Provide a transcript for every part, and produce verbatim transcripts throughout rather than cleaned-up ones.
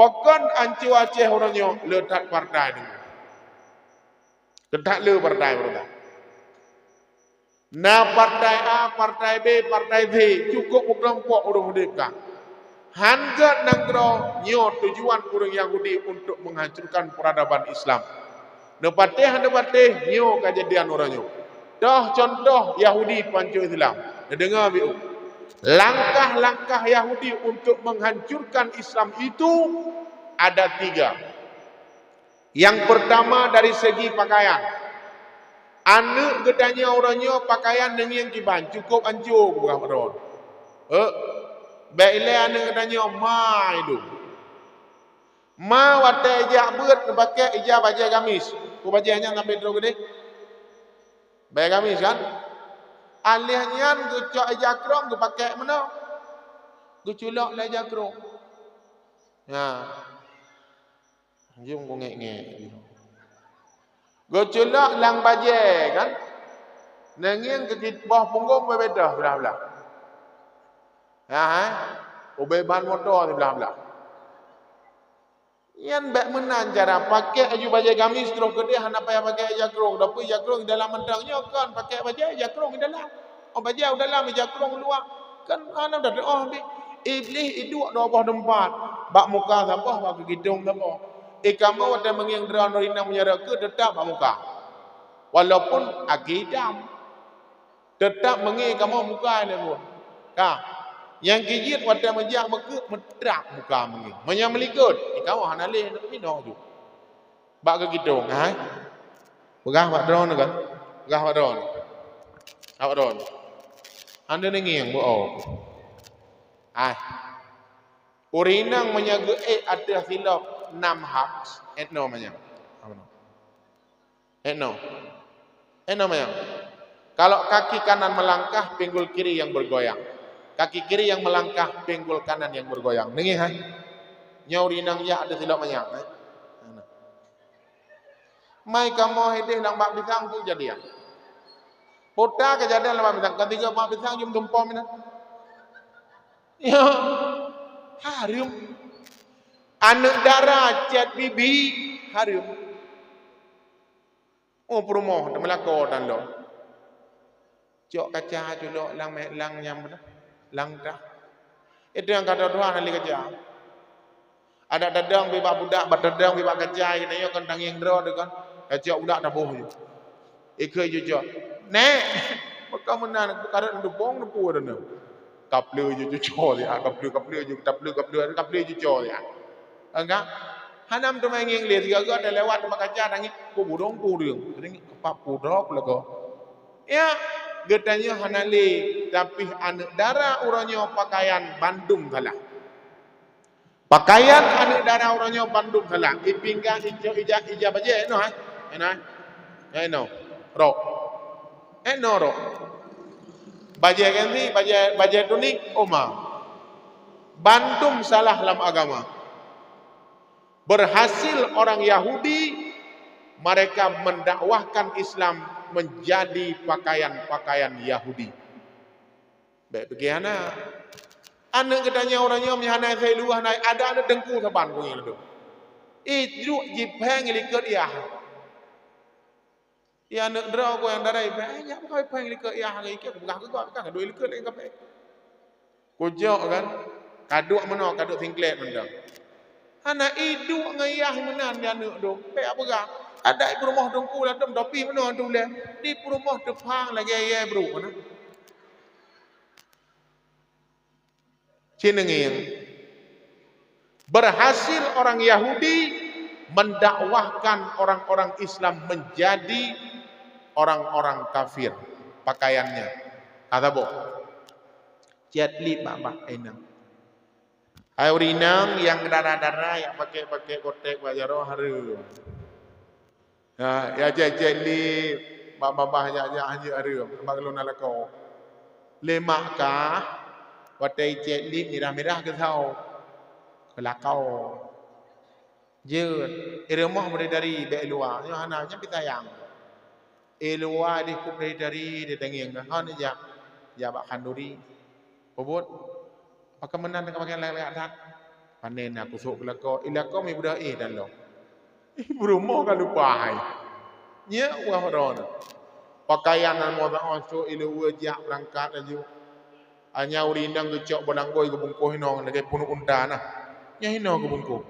Pakon anco Aceh uroe nyoe le that partai deungon. Keutat le partai beureukat. Na partai A, partai B, partai C, cukup meukelompok ureuëng udeb ka. Han gét nanggroe nyoe tujuan ureuëng Yahudi untuk menghancurkan peradaban Islam. Neupatéh, neupatéh, nyoe kejadian uroe nyoe. Toh contoh Yahudi panco Islam. Neudeungoe biôh. Langkah-langkah Yahudi untuk menghancurkan Islam itu ada tiga. Yang pertama dari segi pakaian. Aneuëk geutanyoe uroe nyoe pakaian neungieng kiban, cukup anco peugah droe. Eh, bék ilée aneuëk geutanyoe ma idong. Ma watée ijak beuet neupaké ija bajée gamis. Peue bajée nyan sampoe droe keudeh? Bajée gamis kan? Aléh nyan geucok ija krong geupaké meunoe. Geuculok lé ija krong. Nah. Jung ku ngék-ngék. Geuculok lam bajée kan. Neungieng keu boh punggong beubeda siblah-blah. Ya, eh? Ubé ban moto siblah-blah. Nyan bék meunan cara pakék aju bajée gamis troh keudeh hana payah pakék jakrong, tapi jakrong di dalam mantong nyoe kon pakék bajée jakrong di dalam. Oh bajée u dalam jakrong luwa. Kan hana dah doh bih. Iblih iduek dua boh teumpat. Bak muka saboh, bak keu gidong saboh. Eh kamoe watée meungieng droe inong meunyoe rot keu teutap bak muka. Walaupun akhé itam. Teutap meungieng kamoe muka ilée buet. Ka. Nyang keu jeuet watée meujak meukeue meutrap muka meungieng. Meunyoe meulikot, eh kamoe hana lé minoe ju. Bak keu gidong hai. Peugah bak droeneuh kan? Peugah bak droeneuh. Bak droeneuh. Hana neungieng bu oh. Hai. Ureuëng inong meunyoe geuék ateueh silop nam hab, etno manyang. Etno. Etno manyang. Kalau kaki kanan melangkah, pinggul kiri yang bergoyang. Kaki kiri yang melangkah, pinggul kanan yang bergoyang. Deungoe hai. Nyoe ureuëng inong jak ateueh silop manyang hai. Mai kamoe hideh lam bak pisang tu kejadian. Pota kejadian lam bak pisang, keutiga bak pisang jom tumpom ina. Ya, hareuem. Aneuëk dara cét bibi, hareuem. Oh peurumoh teumeulako dan lom. Cok kaca culok lam lam nyang beuna, lam tah. Itu nyang kata Tuhan ahli kaca. Adak tadong bak budak, bak tadong bak kaca, keuneuk kon tangieng droe teuh kon. Kacok budak taboh ju. Ikeu ju cok. Nek, maka meunan karot dubong neupue dana. Kaple ju cuco dia, kaple kaple ju, kaple kaple kaple ju cok dia. Enggak. Hanam teuma ngieng lé sigaga ada lewat bak kaca tangieng, ku burung kurung. Tangieng kepap kudok lego. Ya, geutanyoe hana lé, tapi aneuëk dara uroe nyoe pakaian bandum salah. Pakaian aneuëk dara uroe nyoe bandum salah. Ipinggang, ijak, ijak bajée, noh, eh? Noh, eh? Noh. Rok. Eh, noh, rok. Bajée ganti, bajée, bajée tunik, oma. Bandum salah lam agama. Berhasil orang Yahudi, mereka mendakwahkan Islam menjadi pakaian-pakaian Yahudi. Bék pike hana. Aneuëk geutanyoe uroe nyoe meuhana sai luwah na ada aneuëk teungku saban ku ngieng ladom. Ih, jruk jipéng likot yah. Ya aneuëk droe ku nyang dara ipéng, nyak bukai péng likot yah lagée ikeu, peugah keu gob, ka duek likot lagée kape. Kujok kan, kaduek meunoe, kaduek singklet mantong. Hana iduek ngon yah meunan di aneuëk dong, pék peugah. Adak i peurumoh teungku ladom, tapi meunoe tuléh, di peurumoh teupang lagée yée brok na. Cineungieng. Berhasil orang Yahudi mendakwahkan orang-orang Islam menjadi orang-orang kafir. Pakaiannya. Kata boh. Ciat lip bak-bak inang. Hai ureuëng inang nyang dara-dara nyang pakai-pakai kotek bak jaroe hareuem. Ya, ya cek-cek li bak babah nyak-nyak hanjeuet hareuem, bak lôn na lakoe. Lé mak kah, watée icek li mirah-mirah keusaue. Keu lakoe. Jeuet, i rumoh bri dari bék luwa, nyoe hana, nyan pih sayang. I luwa dih kup dari-dari di tangieng, hana jak, jak bak khanduri. Peubuet, pakon meunan ka pakai lagak-lagak that. Pane na kusok keu lakoe, i lakoe mi beudoh éh dan lom. Ih, peurumoh ka lupa hai. Nyeuk wah droe. Pakaian nyang meusaon sok i luweue jak beurangkat laju. Hanya ureueng inong geucok beulanggoi geubungkôh inong lagèe punuk unta na. Nyan inong geubungkôh.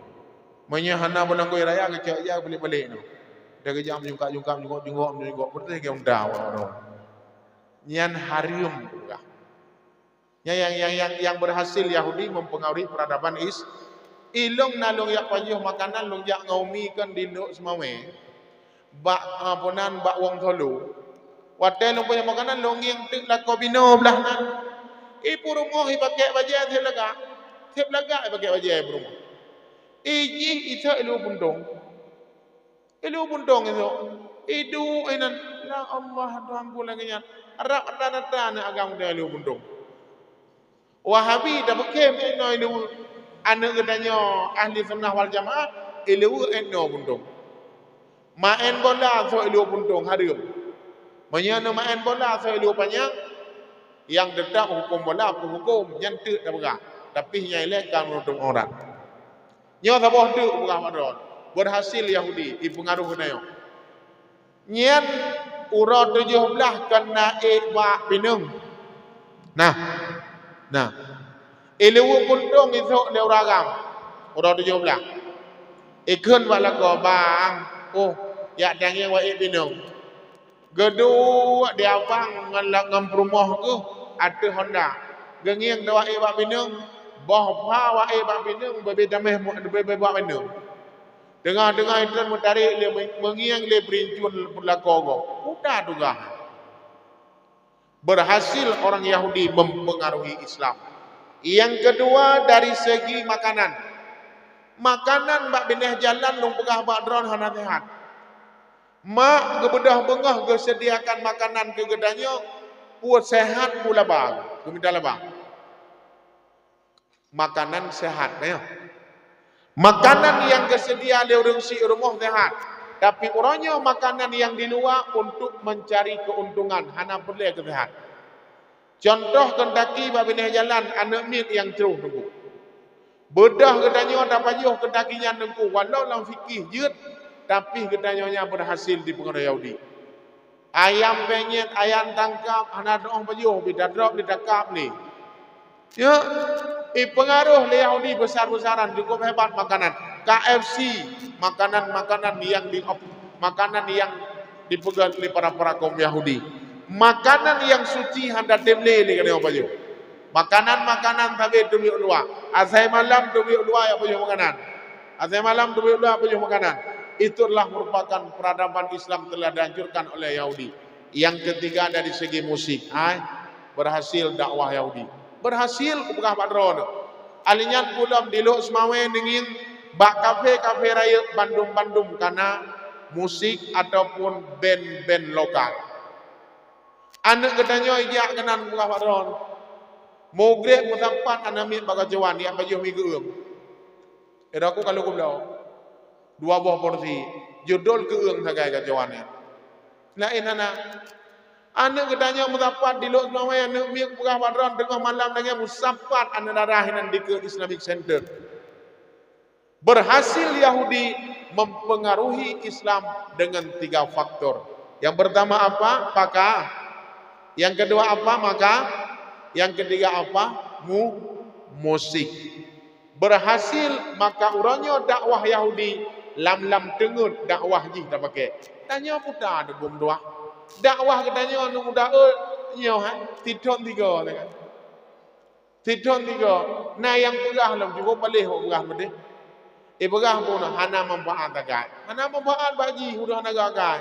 Meunyoe hana beulanggoi raya geucok jak geubalek-balek nyoe. Dan geujak meujungkak-jungkak, meujungkok-jungkok, meujungkok, beureuti lagèe unta wah droe. Nyan hareuem peugah. Nyan nyang, nyang, nyang, nyang berhasil Yahudi mempengaruhi peradaban Is-, ilong na lôn jak pajoh makanan lôn jak ngon umi kan di Lhokseumawe. Bak, ah, peue nan, bak Wong Tholo. Watèe lôn pajoh makanan lôn ngieng teuk lakoe binoe blah nan. I peurumoh i pakèk bajèe sép lagak. Sép lagak i pakèk bajèe i peurumoh. I jih i sôk i luweue puntông. I luweue puntông i sôk. I duek inan, "Ya Allah, Tuhanku lagèe nyan." Rab rata-rata aneuk agam i luweue puntông. Wahabi tapeukém inoe i luweue. Aneuk geutanyoe ahli sunnah wal jamaah, i luweue inoe puntông. Maén bola sôk i luweue puntông hareuem. Meunyoe neumaén bola sôk i luweue panyang, nyang teutap hukôm bola peuhukôm, nyan teuk tapeugah. Tapi nyang ilèe ka meunutôp aurat. Nyoe saboh teuk peugah bak droe. Berhasil Yahudi ipeungaruh geutanyoe. Nyan uroe tujoh blaih kon na ék bak pineung. Nah, nah. I luweue puntông isôk lé ureueng agam. Uroe tujoh blaih. Ikheun bak lakoe, "Bang, oh, jak tangieng wak ék pineung." Geuduek di abang ngon la-, ngon peurumoh geuh ateueh honda. Geungieng tawak ék bak pineung, boh pha wak ék bak pineung, beubi tamèh mu-, beubi bak pineung. Teungoh-teungoh inton meutarek lé meu-, meungieng lé peurincun lakoe gob. Peue tugaih. Berhasil orang Yahudi mempengaruhi Islam. Nyang keudua, dari segi makanan. Makanan bak binéh jalan lôn peugah bak droe hana seuhat. Mak geubeudôh beungoh geuseudiakan makanan keu geutanyoe, peue seuhat peue laba, geumita laba. Makanan seuhat, nyoe. Makanan nyang geuseudia lé ureueng syiek rumoh seuhat, tapi uroe nyoe makanan nyang di luwa untuk mencari keuntungan, hana peureulèe keu seuhat. Cuntoh Kentucky bak binéh jalan, aneuk miet nyang crôh teungku. Beudôh geutanyoe tapajoh Kentucky nyan teungku, walau lam fikih jeuet, tapi geutanyoe nyan berhasil dipengaruhi Yahudi. Ayam penyet, ayam tangkap, hana teuôh pajoh, bita drop, bita kap ni. Ya, ipengaruh lé Yahudi besar-besaran, cukup hebat makanan. K F C, makanan-makanan yang di-, makanan yang dipeugét lé para-para kaum Yahudi. Makanan yang suci hana tem lé lé keunoe pajoh. Makanan-makanan sabe teubiet luwa. Asai malam teubiet luwa jak pajoh makanan. Asai malam teubiet luwa pajoh makanan. Itu adalah merupakan peradaban Islam telah dihancurkan oleh Yahudi. Yang ketiga dari segi musik, hai, berhasil dakwah Yahudi. Berhasil kupeugah bak droeneuh. Ahli nyan pulom di Lhokseumawe neungieng bak kafe-kafe rayeuk bandum-bandum kana musik ataupun band-band lokal. Aneuk geutanyoe ijak keunan kupeugah bak droeneuh. Mugreb meusapat aneuk miet bak kacauan, jak pajoh mi geueueng. Ira ku kalau kubloe. Dua boh porsi. Judul geueueng sagai kacauan nyan. Laén hana. Aneuk geutanyoe meusapat di Lhokseumawe, aneuk miet peugah bak droeneuh teungoh malam lagèe meusapat aneuk dara hinan dikeue Islamic Center. Berhasil Yahudi mempengaruhi Islam dengan tiga faktor. Yang pertama apa? Paka. Yang kedua apa? Maka. Yang ketiga apa? Mu-, musik. Berhasil, maka uroe nyoe dakwah Yahudi lam-lam teungeut dakwah jih tapaké. Tanyoe puta dugum dua. Dakwah geutanyoe aneuk muda, eh, nyoe, ha, sithon tiga, kan. Sithon tiga. Na nyang peugah lom, cukup paléh awak peugah beudeh. Eh, peugah pun hana manfaat sagai. Hana manfaat bak jih, udah hana gagai.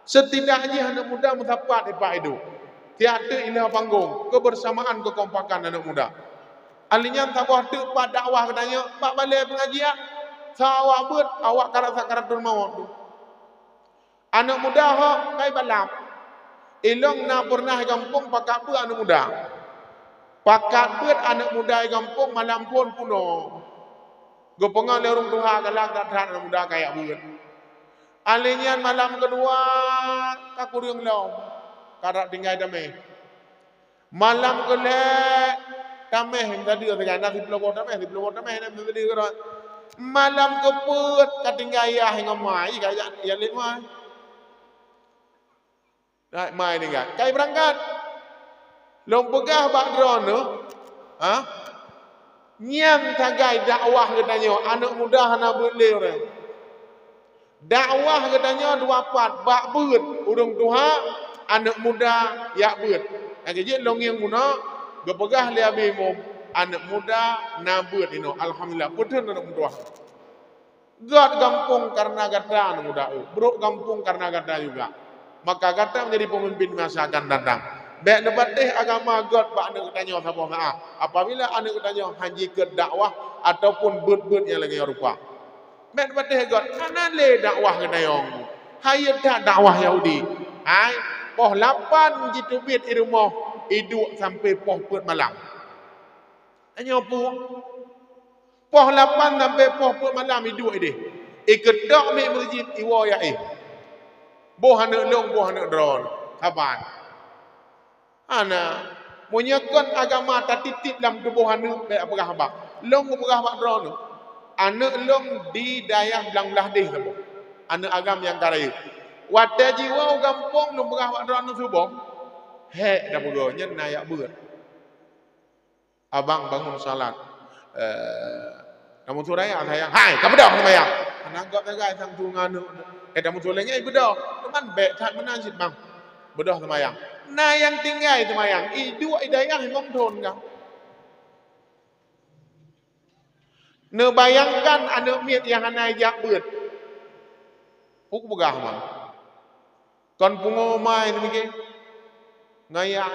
Setidak jih aneuk muda meusapat ipak idup. Tiak teuk ilah panggong, kebersamaan, kekompakan aneuk muda. Ahli nyan saboh teuk pat dakwah geutanyoe, bak balèe pengajian, sa awak beuet, awak karasa karatul maut tu. Aneuk muda ho kai balap. Ilong na peureunah i gampông pakat beuet aneuk muda. Pakat beuet aneuk muda i gampông malam phôn punoh. Geupeungon lé ureueng tuha galak that-that aneuk muda kajak beuet. Ahli nyan malam keudua ka kureueng lom. Karap tinggai damé. Malam keulhèe Tamèh meusadeue sagai, na siploh boh tamèh, siploh boh tamèh na meusadeue keudroe. Malam keupeuet ka tinggai yah ngon ma, ih, ka jak, jak lé ma. Hai, ma tinggai. Kai beurangkat. Lôn peugah bak droeneuh, ha? Nyan sagai dakwah geutanyoe, aneuk muda hana beuet lé ureueng. Dakwah geutanyoe dua pat, bak beuet ureueng tuha, aneuk muda jak beuet. Nyang keujeuet lôn ngieng bunoe, geupeugah lé Abi Imum, aneuk muda na beuet inoe. Alhamdulillah, peuteun aneuk muda. Göt gampông kareuna gata aneuk muda, brok gampông kareuna gata juga. Maka gata menjadi pemimpin masa akan datang. Bèk neupatéh agama göt bak aneuk geutanyoe saboh meu'ah, apabila aneuk geutanyoe han jikheun dakwah ataupun beuet-beuet nyang lagèe nyoe rupa. Bèk neupatéh göt, hana lé dakwah geutanyoe. Hayeue that dakwah Yahudi. Hai, poh lapan jiteubiet i rumoh, iduek sampoe poh peuet malam. Tanyoe peue? Poh lapan sampoe poh peuet malam iduek ideh. Ikeutok miet meuseujid, iwoe jak éh. Boh aneuk lôn, boh aneuk droeneuh, saban. Hana. Meunyoe kon agama tatitip lam tuboh aneuk, bèk peugah haba. Lôn kupeugah bak droeneuh, aneuk lôn di dayah Blang Blahdeh saboh. Aneuk agam nyang ka rayeuk. Watèe jiwoe u gampông, lôn peugah bak droeneuh suboh, hék tapeugah, nyan na jak beuet. Abang bangun salat. Eh, kamu tu raya sayang. Hai, ka beudôh seumayang. Aneuk göt sagai sang tu ngon aneuk. Eh, kamu tu lagèe beudôh. Teuma bèk that meunan cit, Bang. Beudôh seumayang. Na nyang tinggai seumayang. Iduek i dayah limong thôn ka. Neubayangkan aneuk miet nyang hana jak beuet. Peue kupeugah, Bang? Kon pungo ma nyan mike. Ngon yah.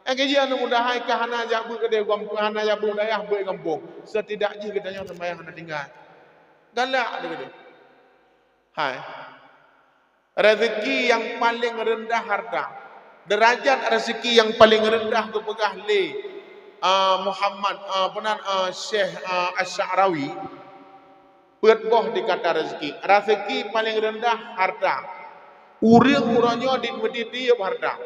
Eh, keujeuet aneuk muda hai ka hana jak beuet keudeh, hana jak beuet dayah, beuet gampông. Setidak jih geutanyoe seumayang hana tinggai. Galak deh keudeh. Hai. Rezeki nyang paleng reundah harta. Deurajat rezeki nyang paleng reundah geupeugah lé, ah, Muhammad, ah, apa nan, ah, Syekh, ah, Asy-Sya'rawi. Peuet boh di kata rezeki. Rezeki paleng reundah harta. Ureueng uroe nyoe di, meutiep-tiep harta.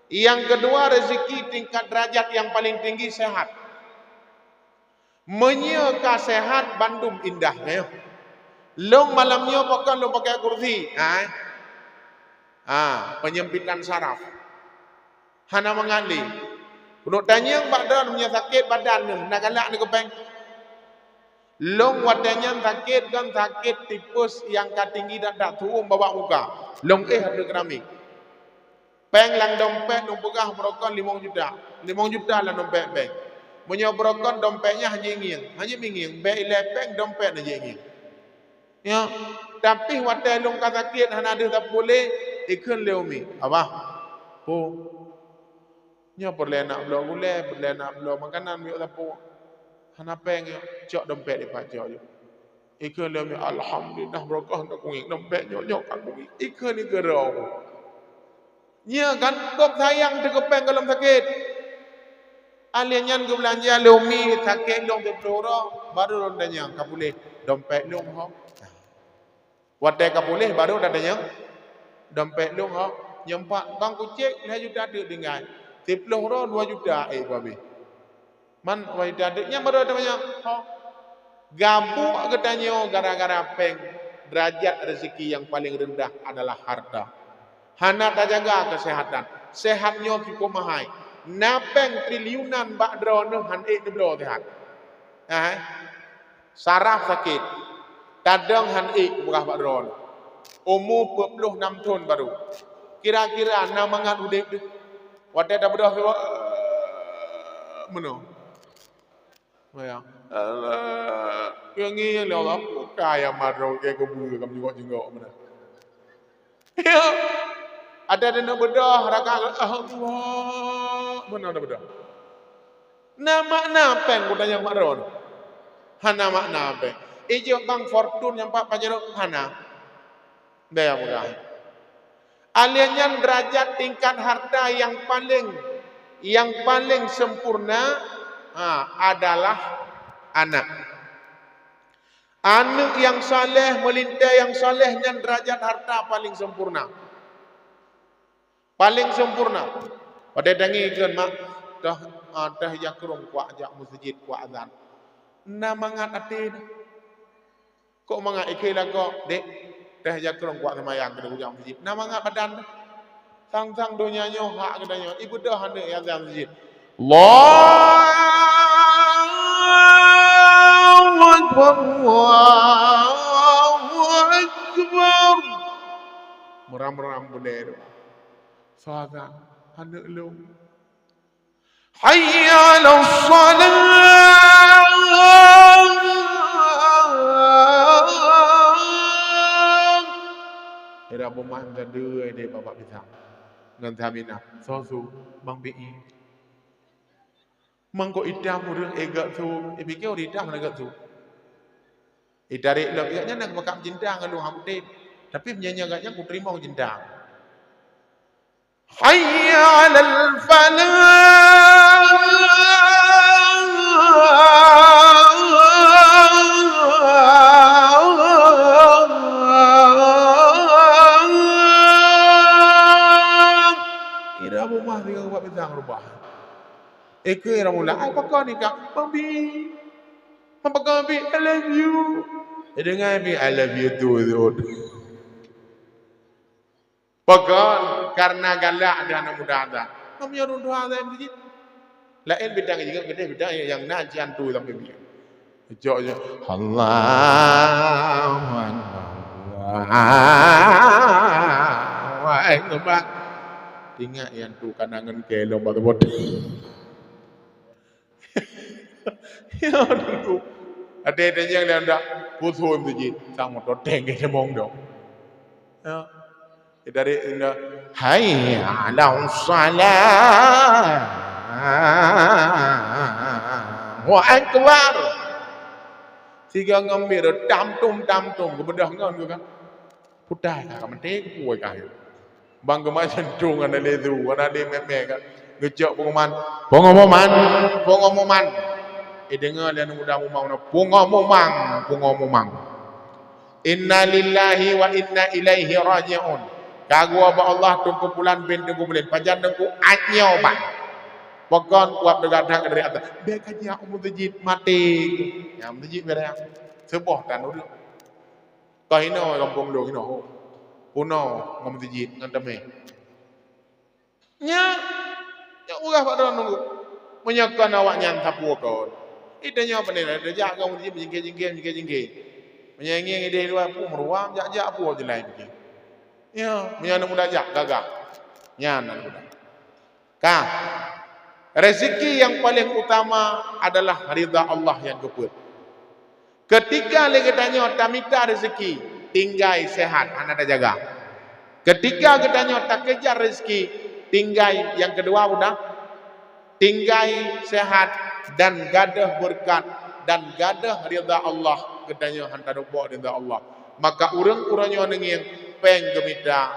Nyang keudua, rezeki tingkat deurajat nyang paleng tinggi sehat. Meunyoe ka sehat, bandum indah, nyoe. Lôn malam nyoe pakon lôn pakai kursi, ha? Ha, penyempitan saraf. Hana mangat lé. Keuneuk tanyong bak droeneuh meunyoe sakét badan neuh, na galak neuh keu péng? Lôn watèe nyan sakét, kon sakét tipes nyang ka tinggi that-that, tuwöm babah muka. Lôn éh ateueh keramik. Péng lam dompet lôn peugah barokon limong juta. Limong juta lam dompet péng. Meunyoe barokon dompet nyan hana jingieng, hana jingieng, bèk ilèe péng dompet hana jingieng. Ya, tapi watèe lôn ka sakét hana deuh sapeue lé, ikheun lé umi, "Abah, po, nyoe peureulèe neubloe gulèe, peureulèe neubloe makanan miyueb sapeue. Hana péng nyoe, cok dompet dipat cok." Ikheun lé umi, "Alhamdulillah, barokah na kungieng dompet nyoe, nyoe ka kungieng." Ikheun, ikheun lé umi. Nyan kan, gob sayang teuh keu péng gohlom sakét. Alèh nyan geubeulanja lé umi sakét lôn siplôh uroe, baru lôn tanyong, "Ka puléh dompet lôn ho?" Watèe ka puléh, baru tatanyong, "Dompet lôn ho?" Nyoe pat bang kucék lhèe juta teuk tinggai. Siplôh uroe dua juta, eh, peuhabéh. Man, wahai até-até, nyan baru tamanyong, ho. Gabuk geutanyoe gara-gara péng, deurajat rezeki nyang paleng reundah adalah harta. Hana tajaga keuseuhatan. Seuhat nyoe cukup mahai. Na péng triliunan bak droeneuh han ék neubloe seuhat. Hai. Saraf sakét. Tadong han ék peugah bak droeneuh. Umu peuet ploh nam thon baru. Kira-kira na mangat udép deuh. Watèe tabeudôh, meunoe. Ya. Allah. Nyang ngieng lé Allah. Bukai amat roh ke kubu kam jingok-jingok meunan. Ya. Ada, ada nak beudôh, raka, Allah. Meunoe na beudôh. Na makna péng, kutanyong bak droeneuh. Hana makna péng. Ijok bang Fortune nyang pat Pajero hana. Bèk peugah. Alèh nyan deurajat tingkat harta nyang paleng, nyang paleng sempurna, ha, adalah aneuk. Aneuk nyang saleh, meulintèe nyang saleh, nyan deurajat harta paleng sempurna. Paleng sempurna. Watèe tangieng kheun, "Mak, toh ah, teuh jakrong kuak jak meuseujid kuak azan. Na mangat até. Kok mangat ikei lakoe, dek, teuh jakrong kuak seumayang keuneuk jak meuseujid. Na mangat badan. Sang-sang donya nyoe hak geutanyoe. Ibeudôh aneuk nyang azan meuseujid. Allahu Akbar, Allahu Akbar. Meuram-ram beudée tu. Soe azan, aneuk lôn. Hayya 'alas shalah. Ira bumah gadeuh deh bapak pisang. Ngon Saminah. Soe su, Bang Pi. Mangko itam ureueng, eh, gak su, eh, pikir ureueng itam hana gak su. Eh, tarék lom, gak nyan na geupakam cinta ngon lôn hana kutem. Tapi meunyoe gak nyan kuteurimong cinta. Hayya 'alal falah. Ira bumah tinggai ubak pisang rubah. Ikei ramula, ai pakon ikak, Bang Pi. Pakon Pi, I love you. Eh, deungon Pi, I love you too, Zul. Pakon, karena galak dah aneuk muda dah. Ngom nyoe rundua dah meuseujid. Laén bidang jingok keudeh bidang nyang na jiantu sampai bieu. Cok je. Allahu Akbar. Allahu Akbar. Ingat nyang tu kanangan kelong bak teumpat. Ya, Teungku. Ada tanyong dia ndak, pusoe meuseujid, sang moto teng ke semong dong. Ya. Dari inda, "Hayya 'alas shalah. Allahu Akbar." Sigoe ngon miet, tam tum, tam tum, geubeudôh ngon geuh kan. Putai ka, ka meuté keupeue ka. Bang geumat jantung hana lé su, hana lé mé-mé ka. Geucok pengumuman, pengumuman, pengumuman. Eh, deungoe lé aneuk muda mumang, pengumuman, pengumuman. Inna lillahi wa inna ilaihi raji'un. Ka geuwoe bak Allah Teungku Pulan bin Teungku Pulan. Pajan Teungku, nyoe ban. Pakon kuat teugadang dari atas. Bèk ka jak u meuseujid, maté. Nyang meuseujid bèk raya. Seuboh tan ureueng. Ka hinoe gampông lôn hinoe. Peunoh ngon meuseujid ngon teumé. Nyan, nyan ureueng bak droeneuh. Meunyoe kon awaknyan sapeue kon. Ita nyoe pane na, tajak keu meuseujid meujingkée-jingkée, meujingkée-jingkée. Meunyoe ngieng idéh luwa, peue meuruang, jak-jak peue jeulai pike. Ya, meunyoe aneuk muda jak, gagah. Nyan aneuk muda. Ka. Rezeki nyang paleng utama adalah ridha Allah nyang geupeuet. Keutika lé geutanyoe tamita rezeki, tinggai seuhat hana tajaga. Keutika geutanyoe takejar rezeki, tinggai nyang keudua udah, tinggai seuhat dan gadôh beureukat dan gadôh ridha Allah, geutanyoe hana taduek bok ridha Allah. Maka ureueng uroe nyoe neungieng péng geumita,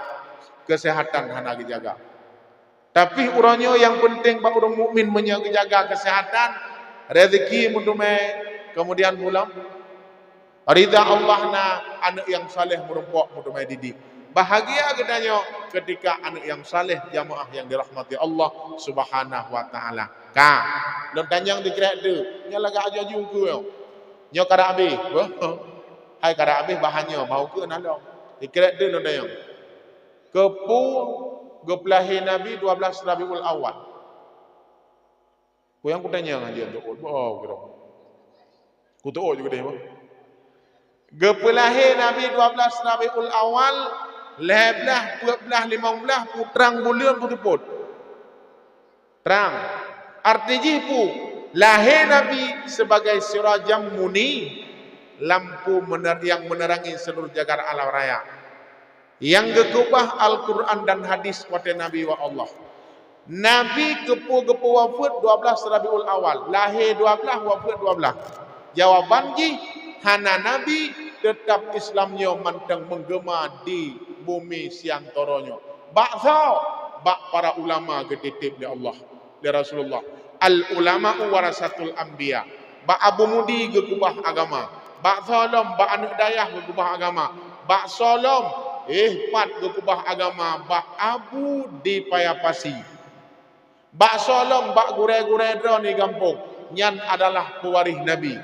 keuseuhatan hana geujaga. Tapi uroe nyoe nyang peunteng bak ureueng mukmin meunyoe geujaga keuseuhatan, rezeki meuteumé, keumudian bulan ridha Allah na, aneuk nyang saleh meurumpok meuteumé didik. Bahagia geutanyoe keutika aneuk nyang saleh jamaah nyang dirahmati Allah Subhanahu wa Taala. Ka, lôn tanyong dikrék tu, nyoe lagak aju-aju keu nyoe. Nyoe karab abéh. Hai karab abéh bahan nyoe, bahu keu na lom. Dikrék tu lôn tanyong. Keupeue geupeulahé Nabi dua belas Rabiul Awal? Peue nyang kutanyong ngon jih untuk ôt, boh kira. Kuteuôt ju keudeh, boh. Geupeulahé Nabi dua belas Rabiul Awal, lhèe blaih, peuet blaih, limong blaih, peue trang buleuen peuteupôt. Trang. Arti jih peue? Lahé Nabi sebagai sirajan muni, lampu mener-, yang menerangi seluruh jagat alam raya. Nyang geukeubah Al-Quran dan hadis watée Nabi wak Allah. Nabi keupeue geupeuwafeuet dua belas Rabiul Awal, lahé dua belas, wafeuet dua belas. Jawaban jih, hana Nabi, teutab Islam nyoe mantong meugema di bumi siantoro nyoe. Bak soe? Bak para ulama geutitép lé Allah, lé Rasulullah. Al-ulama'u warasatul anbiya. Bak Abu Mudi geukeubah agama. Bak soe lom, bak aneuk dayah geukeubah agama. Bak soe lom, eh, pat geukeubah agama bak Abu di Paya Pasi. Bak soe lom, bak gurée-gurée droe di gampông, nyan adalah peuwaréh Nabi.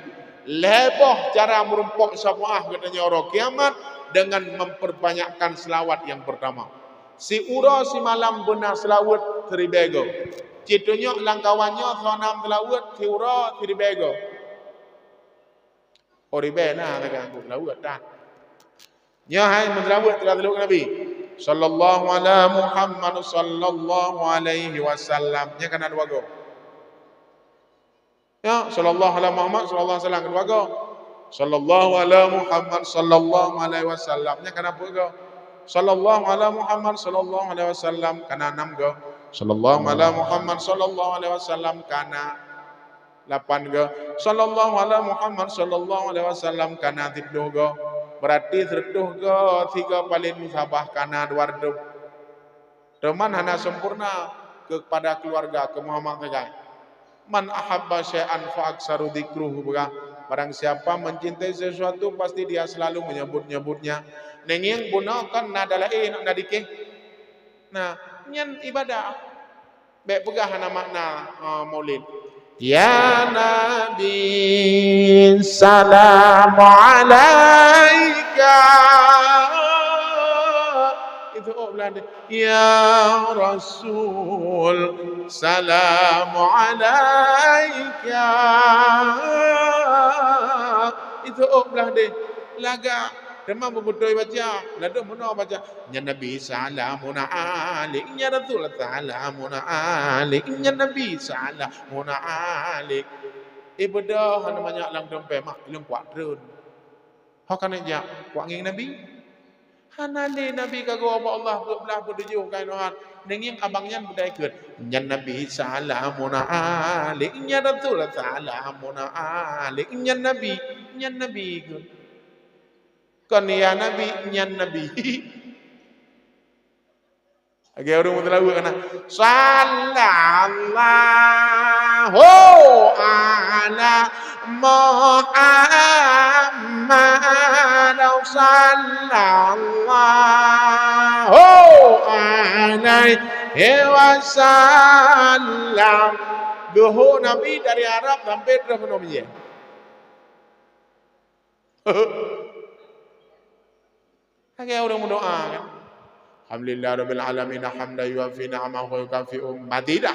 Lhée boh cara meurumpok syafaat geutanyoe uroe kiamat, dengan memperbanyakkan selawat nyang peurtama. Siuroe simalam beuna seulaweuet siribée goe. Cit tunyok lam kawan nyoe, soe nam seulaweuet siuroe siribée goe. Oh, ribée na, na kan, seulaweuet tan. Nyoe hai meuseulaweuet teuka seulaweuet Nabi. Sallallahu ala Muhammad, sallallahu alaihi wasallam. Nyan kana dua goe. Ya, sallallahu ala Muhammad, sallallahu alaihi wasallam, kana dua goe. Sallallahu ala Muhammad, sallallahu alaihi wasallam. Nyan kana peuet goe. Sallallahu ala Muhammad, sallallahu alaihi wasallam, kana nam goe. Sallallahu ala Muhammad, sallallahu alaihi wasallam, kana lapan goe. Sallallahu ala Muhammad, sallallahu alaihi wasallam, kana siplôh goe. Berarti sireutoh goe, sigoe paleng musabah, kana dua reutôh. Teuma hana sempurna keupada keuluwarga, keu Muhammad sagai. "Man ahabba syai'an fa aktsaru dzikrahu," peugah, "Barang siapa mencintai sesuatu, pasti dia selalu menyebut-nyebutnya." Neungieng bunoe kan na dalaé, na dikeh. Nah, nyan ibadah. Bék peugah hana makna, eh, Maulid. Ya Nabi, salamu alaika. Itu, oh, Belanda. Ya Rasul, salamu alaika. Itu, oh, Belanda. Lagak. Teuma beubeutôi baca. Ladôm bunoe baca. Nyan Nabi salamun alaik, nyan Rasul salamun alaik, nyan Nabi salamun alaik. Eh, beudôh hana manyak lam dompet, mak, ilôn kuat treun. Ho ka neujak, kuat ngieng Nabi. Hana lé Nabi ka geuwoe bak Allah, peuet blaih, peuet tujoh, ka inoe han. Neungieng abang nyan beudai keut. Nyan Nabi salamun alaik, nyan Rasul salamun alaik, nyan Nabi, nyan Nabi keut. Kon ya Nabi, nyan Nabi. Lagée ureuëng meuteulaweuek kana, "Sallallahu ala Muhammad, sallallahu alaihi wasallam." Geuhôk Nabi dari Arab sampai trôh keunoe Meunjée. Lagée ureuëng meudoá kan. Alhamdulillah rabbil alamin, hamdan yuwafi ni'amahu wa yukafi'u mazidah.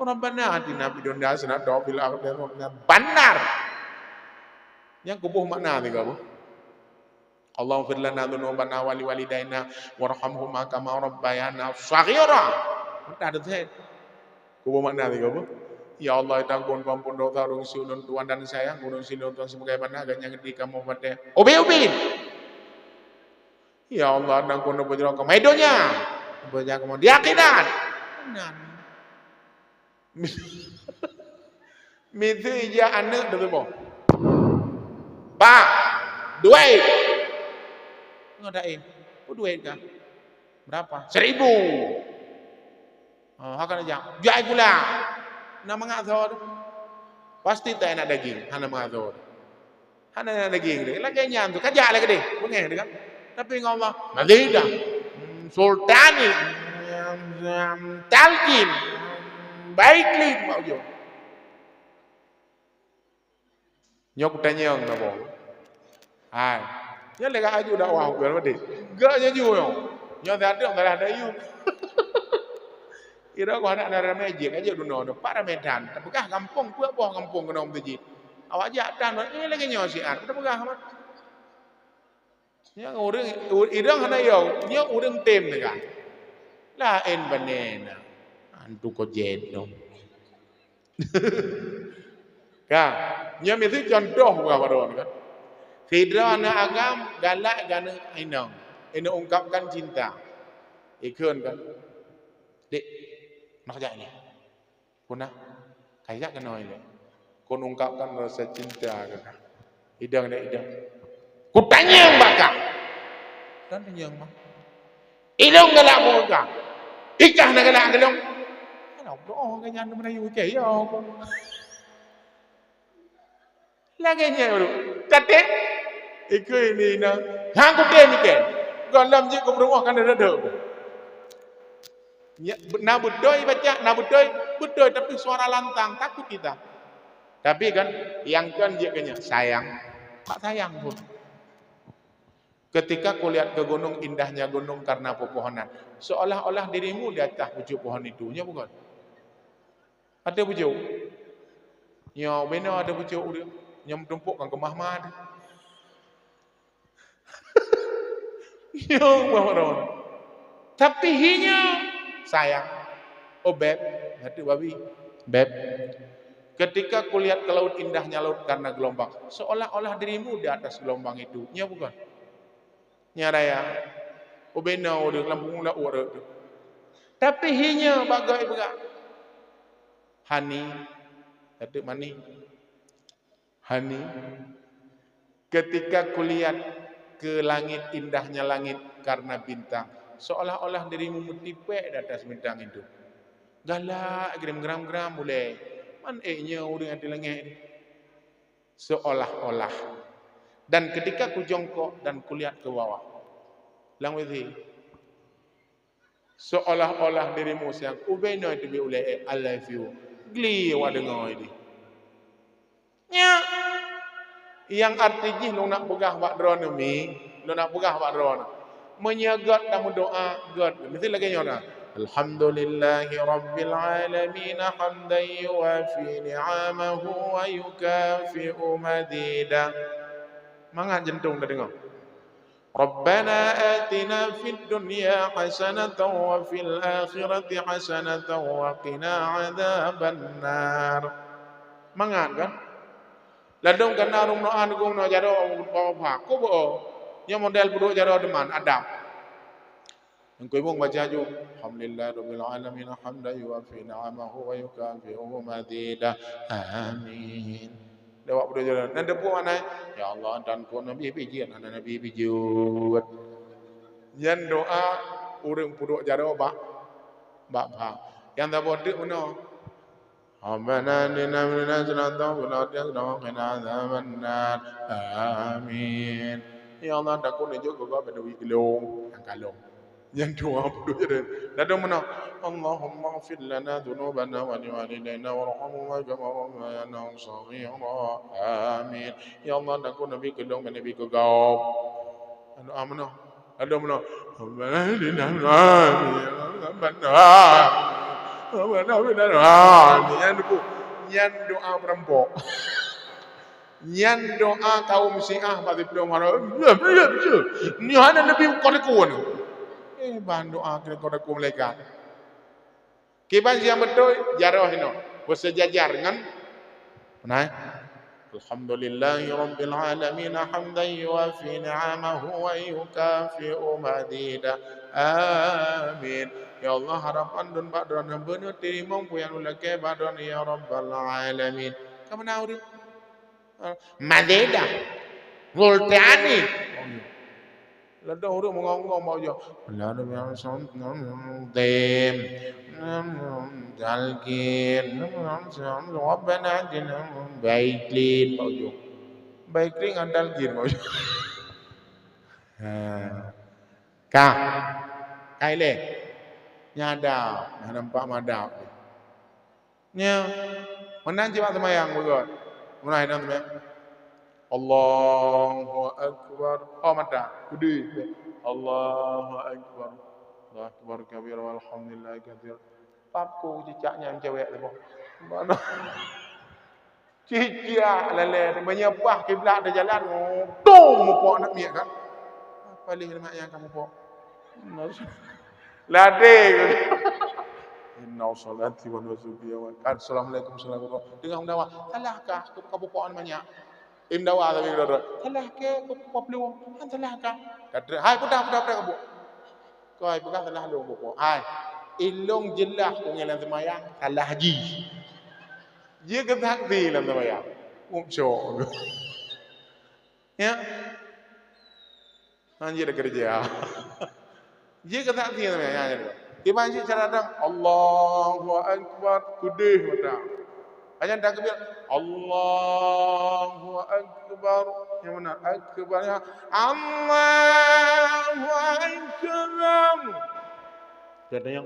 Rabbana atina fid dunya hasanatan wa fil akhirati hasanatan. Benar. Nyang kuboh makna tiga boh. Allahumma fir lana dzunubana wa liwalidaina warhamhuma kama rabbayana shaghira. Mantap dah. Kuboh makna tiga boh. Ya Allah, tanggung peuampôn dosa ureuëng siulôn Tuhan dan sayang ureuëng siulôn Tuhan sebagaimana agaknya di kamoe patéh. Ubit-ubit. Ya Allah, tanggung dosa kamoe donya. Donya kamoe di akhirat. Nan. Miseue ija aneuëk teutuboh. Ba, duet. Ngon daim. Peue duet kah? Berapa? Seribu. Oh, haka jak. Jual gula. Na mangat tho. Pasti tak enak daging. Hana mangat tho. Hana na daging deh. Lagée nyan tu, kajak lagée deh. Beungéh deh kan. Tapi ngon Allah, mazidah. Hmm, sultani. Hmm, talqin. Baik lin mak ujong. Nyoe kutanyong na boh. Hai. Nyoe lé ka aju dakwah bukan berarti. Gak jaju nyoe. Nyoe tadi salah dayu. Ira gua anak dara mejik aja duno tu. Para medan. Tapi kah kampung, pue boh kampung kena mejik. Awak jak tan, eh, lagée nyoe siat. Kita peugah amat. Nyang ureuëng, u-, idong hana yo, nyoe ureuëng tem teuka. Laén bané na. Antu ko jet dong. Ka, nyoe miseue contoh bukan baron kan. Sidroe aneuk agam galak keu aneuk inong. Inong ungkapkan cinta. Ikheun kan. Dek, nak jak ni. Kona, kajak keunoe ilée. Kon ungkapkan rasa cinta keu kah. Idong deh, idong. Kutanyong bak kah. Dan tanyong mah. Ilong galak muka. Ikah na galak gelong. Kalau doa ke nyan Melayu ke ya. Lagée nyan baru. Taté. Ikeu ini na. Hang kutem iken. Golam jik ku beureumoh kan dada. Nya, na beutôi baca, na beutôi, beutôi, tapi suara lantang, takut kita. Tapi kan, nyang kon jeuet keu nyan, sayang. Tak sayang pun. Ketika kulihat ke gunung, indahnya gunung karena pepohonan. Seolah-olah dirimu di atas pucuk pohon itu, nya bukan? Ada pucuk. Nya, bina ada pucuk dia. Nya meutumpok kan keumah-mah dia. Nya, bah, bah, bah. Tapi hi nya sayang. Oh, beb, kata babi. Beb. Ketika kulihat ke laut, indahnya laut karena gelombang. Seolah-olah dirimu di atas gelombang itu. Nya bukan? Nya raya. Ubena ureueng lam punggong laôt rot tu. Tapi hi nya bak goe peugah. Hani. Kata mani. Hani. Ketika kulihat ke langit, indahnya langit karena bintang. Seolah-olah dirimu meutipék di atas bintang itu. Galak, geram-geram-geram ulée. Man ék nyoe ureueng di langét ni. Seolah-olah. Dan ketika kujongkok dan kulihat ke bawah. Lam wizi. Seolah-olah dirimu sayang. Ubena teubiet ulée, I love you. Gli awak deungoe di. Nyak. Nyang arti jih lôn nak peugah bak droeneuh mi, lôn nak peugah bak droeneuh. Meunyoe gét tameudoá, gét. Meusti lagée nyoe na. Alhamdulillahi rabbil alamin hamdan yuwafi ni'amahu wa yukafi'u mazida. Mangat jantong tadeungoe. Rabbana atina fid dunya hasanatan wa fil akhirati hasanatan wa qina adzabannar. Mangat kan? Ladôm kana rumoh an geuh na jaroe bak pha. Ko beuo? Nyoe model peuduek jaroe deuman, adab. Nyang keuimueng baca ju, alhamdulillahirabbil alamin, hamdan yuwafi ni'amahu wa yukafi'u mazida. Amin. Lewat peuduek jaroe. Nan teupeu makna, ya Allah, dan ko Nabi bijeuet, hana Nabi bijeuet. Nyan doa ureueng peuduek jaroe bak, bak pha. Nyang saboh teuk meunoe. Rabbana atina fid dunya hasanatan wa fil akhirati hasanatan wa qina adzabannar. Amin. Ya Allah, takot neujok keu gob bak deui geulong nyang kalong. Nyang dua puluh jadi. Lalu meunan, Allahumma ighfir lana dzunubana wa liwalidaina warhamhuma kama rabbayana shaghira. Amin. Ya Allah, takot Nabi keu lôn, Nabi keu gob. Doa meunan. Ada meunan. Nyan doa perampok. Nyan doa kaum Syiah bak siplôh malam. Nyoe hana Nabi keu takue. Eh, ban doa keu takue malaikat. Kiban nyang beutôi, jaroe hinoe. Beuseujajar ngon, nah. Alhamdulillahi rabbil alamin, hamdan yuwafi ni'amahu wa yukafi'u mazida. Amin. Ya Allah, harapan lôn bak droeneuh beuneuh teurimong peue nyang lôn lakée bak droeneuh, ya rabbal alamin. Ka meunan ureueng? Mazida. Multani. Ladôm ureueng meungong-ngong bak ujoe. Dalgin. Rabbana atina baiklin bak ujoe. Baiklin ngon dalgin bak ujoe. Ha. Ka. Ka ilée. Nyada. Nyada nampak madak. Nyoe, meunan cit bak seumayang beugöt. Meunan inong seumayang. Allahu Akbar. Oh, mata. Kudui. Allahu Akbar. Allahu Akbar kabira walhamdulillahi katsira. Pap ku cicak nyan cewek tu, boh. Mana? Cicak lalée, meunyoe bah kiblat teujalan, tung mupok aneuk miet kan. Paléh aneuk miet nyang ka mupok. Ladé. Inna sholati wa nusuki wa, assalamualaikum, assalamualaikum. Teungoh meudawa, salah kah? Ka pupok nyan manyak. Im dawa tapi keudroe-droe. Salah kah? Ka pupok plueng. Kan salah kah? Kata, hai, pudah, pudah, pudah, ka pupok. Koi, peugah salah lôn pupok. Hai, ilôn jeulaih ku ngieng lam seumayang, salah jih. Jih keu saksi lam seumayang. Ngop syok. Ya. Hanjeuet keureuja. Jih keu saksi namanya, ya, ya. Kiban cit cara dang, Allahu Akbar, keudeh mata. Hanya takbir, Allahu Akbar. Yang mana? Akbar, ya. Allahu Akbar. Katanya,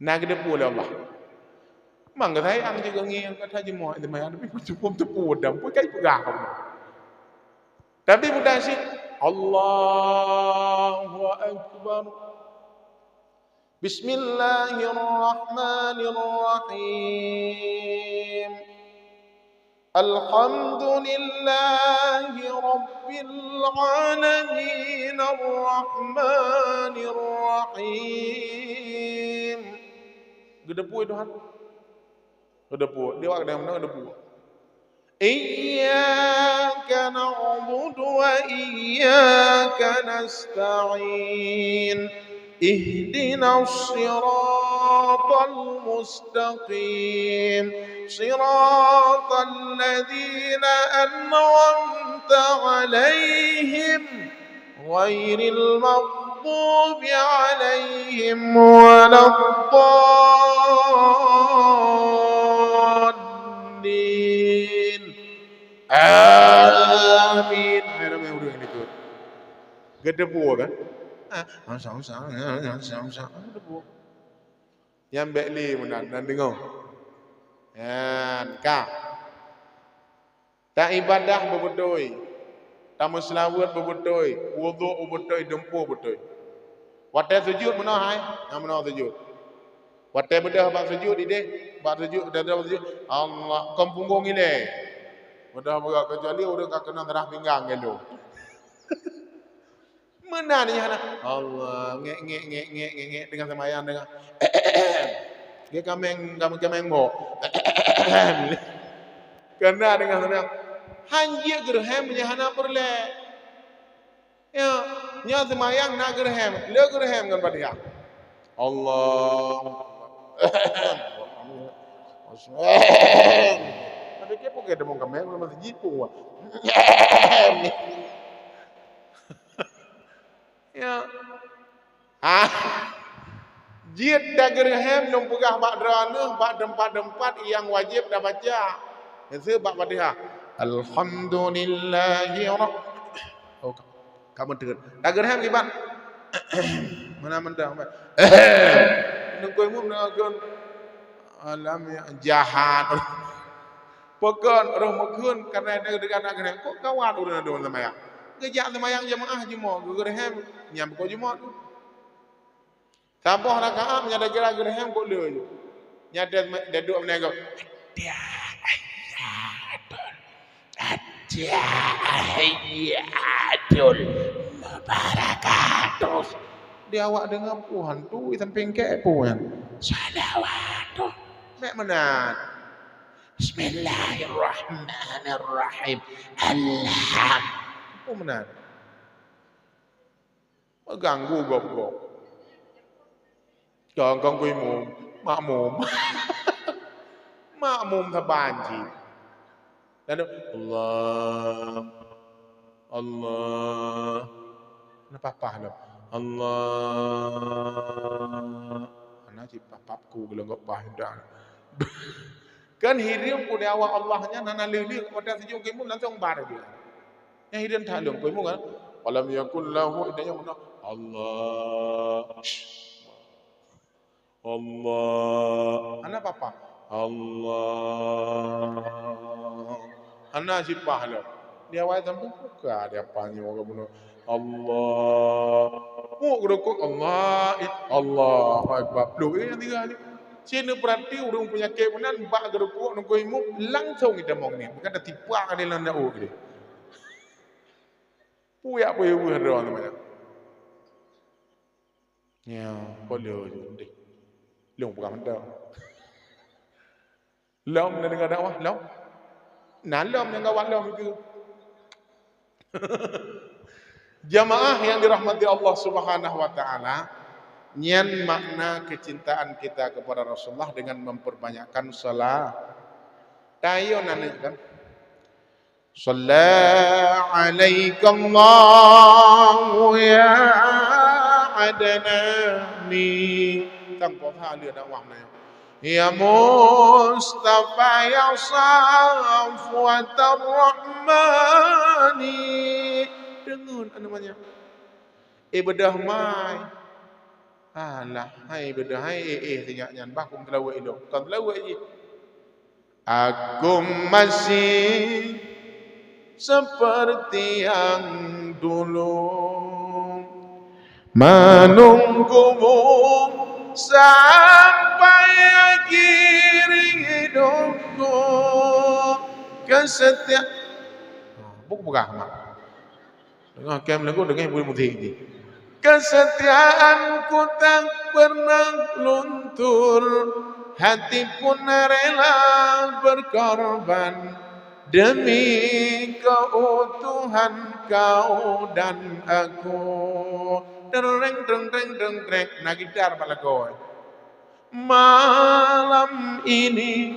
Na geudeupue lé Allah. Mang geusayang jih geuh ngieng kata jimoe, teuma nyang leubeh cukup teupeu dam, peue kai peugah kamoe. Tapi mudah cit, Allahu Akbar. Bismillahirrahmanirrahim. Alhamdulillahi Rabbil Alamin, Ar-Rahmanirrahim. Geudeupue Tuhan. Geudeupue. Di awak keudeh meunan geudeupue. Iyyaka na'budu wa iyyaka nasta'in. Ihdinas siratal mustaqim. Siratal ladzina an'amta 'alaihim ghairil maghdubi 'alaihim waladdallin. Amin. Hai ramé ureueng likot. Geudeupue kan? Ah, geudeupue. Nyang bék lé meunan, nan deungoe. Nyan ka. Taibadah beubeutôi, tameuseulaweuet beubeutôi, wudhuk beubeutôi, dumpeue beutôi. Watée sujut meunoe hai, na meunoe sujut. Watée beudôh bak sujut idéh, bak sujut, beudôh bak sujut, Allah, kon punggong ilée. Beudôh bak, keucuali ureueng ka keunong darah pinggang gelo. Meunan nyan hana. Allah, ngek, ngek, ngek, ngek, ngek, ngek, teungoh seumayang, teungoh. Geukaméng, kaméng, kaméng bok. Keunan teungoh seumayang. Han jeuet geureuhem nyan hana peureulée. Ya, nyoe seumayang na geureuhem, le geureuhem ngon Fatihah. Allah. Tapi kipeue keu deungon kaméng lam masjid pun. Ya. Ah. Jeuet tageureuhem lôn peugah bak droeneuh bak teumpat-teumpat nyang wajéb tabaca. Miseue bak Fatihah. Alhamdulillahi rabb-, oh, ka, ka meuteun. Tageureuhem kiban. Meunan mantong. Neukoi mum neukon. Alam ya jahat. Peukon roh meukeun karena dia dengan nak kena. Kok kawan ureueng dong seumayang? Geujak seumayang jeumaáh jumoe, geurehem nyang peuko jumoe tu. Saboh rakaat meunyo dagera geurehem kok le ju. Nyan dia, dia duek meunan kok. Tahiyyatul, tahiyyatul mubarakatuh. Di awak deungoe peue hantu di samping kek peue nyan. Salawatuh. Mek meunan. Bismillahirrahmanirrahim. Alham. Peue meunan? Meuganggu gob-gob. Kong-kong kui mum, makmum. Makmum saban cit. Lalu, Allah, Allah. Hana papah lom. Allah. Hana cit papah ku geulong gop bah dah. Kan hireuen pun di awak Allah nyan hana lé-lé, watèe sijok keu imum langsung bar dia. Nyang hireuen that lom keu imum kan. Walam yakul lahu, idanya muna, Allah. Allah. Hana papah. Allah. Hana sipah lom. Di awai sampé buka di apa nyoe ka bunoe. Allah. Muk geurukuk Allah. Eh, Allahu Akbar. Pluek, eh, nyang tiga ni. Cit neupeurati ureueng peunyakét meunan bak geurukuk nunggu imum langsung itamong ni. Bukan tatipak ka di lam daun ni. Puyak puyuh droe tu banyak. Ya, polo je deh. Lôn peugah mantong. Lom na deungoe dakwah, lom. Na lom nyang gawat lom itu. Jamaah yang dirahmati Allah Subhanahu wa Ta'ala, nyan makna kecintaan kita kepada Rasulullah dengan memperbanyakkan salat. Tayo naneuk kan. Shalla alaikallahu ya Adnani. Tang poh tha lheueh dakwah meunan. Ya Mustafa ya Safwatar Rahmani. Deungon aneuk manyak. Eh, beudôh mai. Alah, hai beudôh hai, eh, eh, sinyak nyan bah kum teulaweuek ilong. Kon teulaweuek jih. Aku masih seperti yang dulu, menunggumu sampai akhir hidupku. Kesetiaan. Ha, buka, buka, mak. Deungoe kèe meulagu, deungoe ibu musik jih. Kesetiaanku tak pernah luntur, hati pun rela berkorban demi keutuhan kau dan aku. Dreng, dreng, dreng, dreng, dreng. Na gitar bak lakoe. Malam ini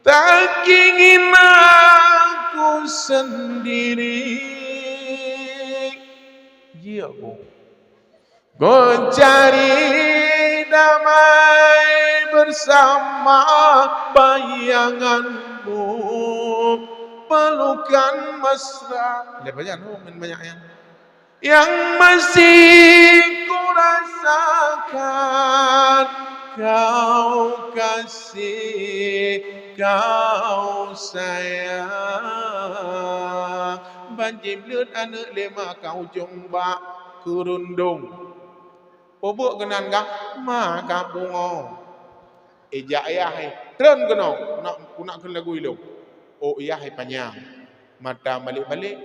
tak ingin aku sendiri. Jeuet, Bu. Ku cari damai bersama bayanganmu, pelukan mesra. Lé banyak tu, main banyak ya. Yang masih kurasakan kau kasih, kau sayang. Ban jibleuet aneuk lé ma ka ujong bak keurundong. Peubeuet keunan ka ma ka pungo. Ijak ayah, eh, treun keunoe, nak, ku nak kheun lagu ilong. Oh, ayah, eh, panyang. Mata balek-balek,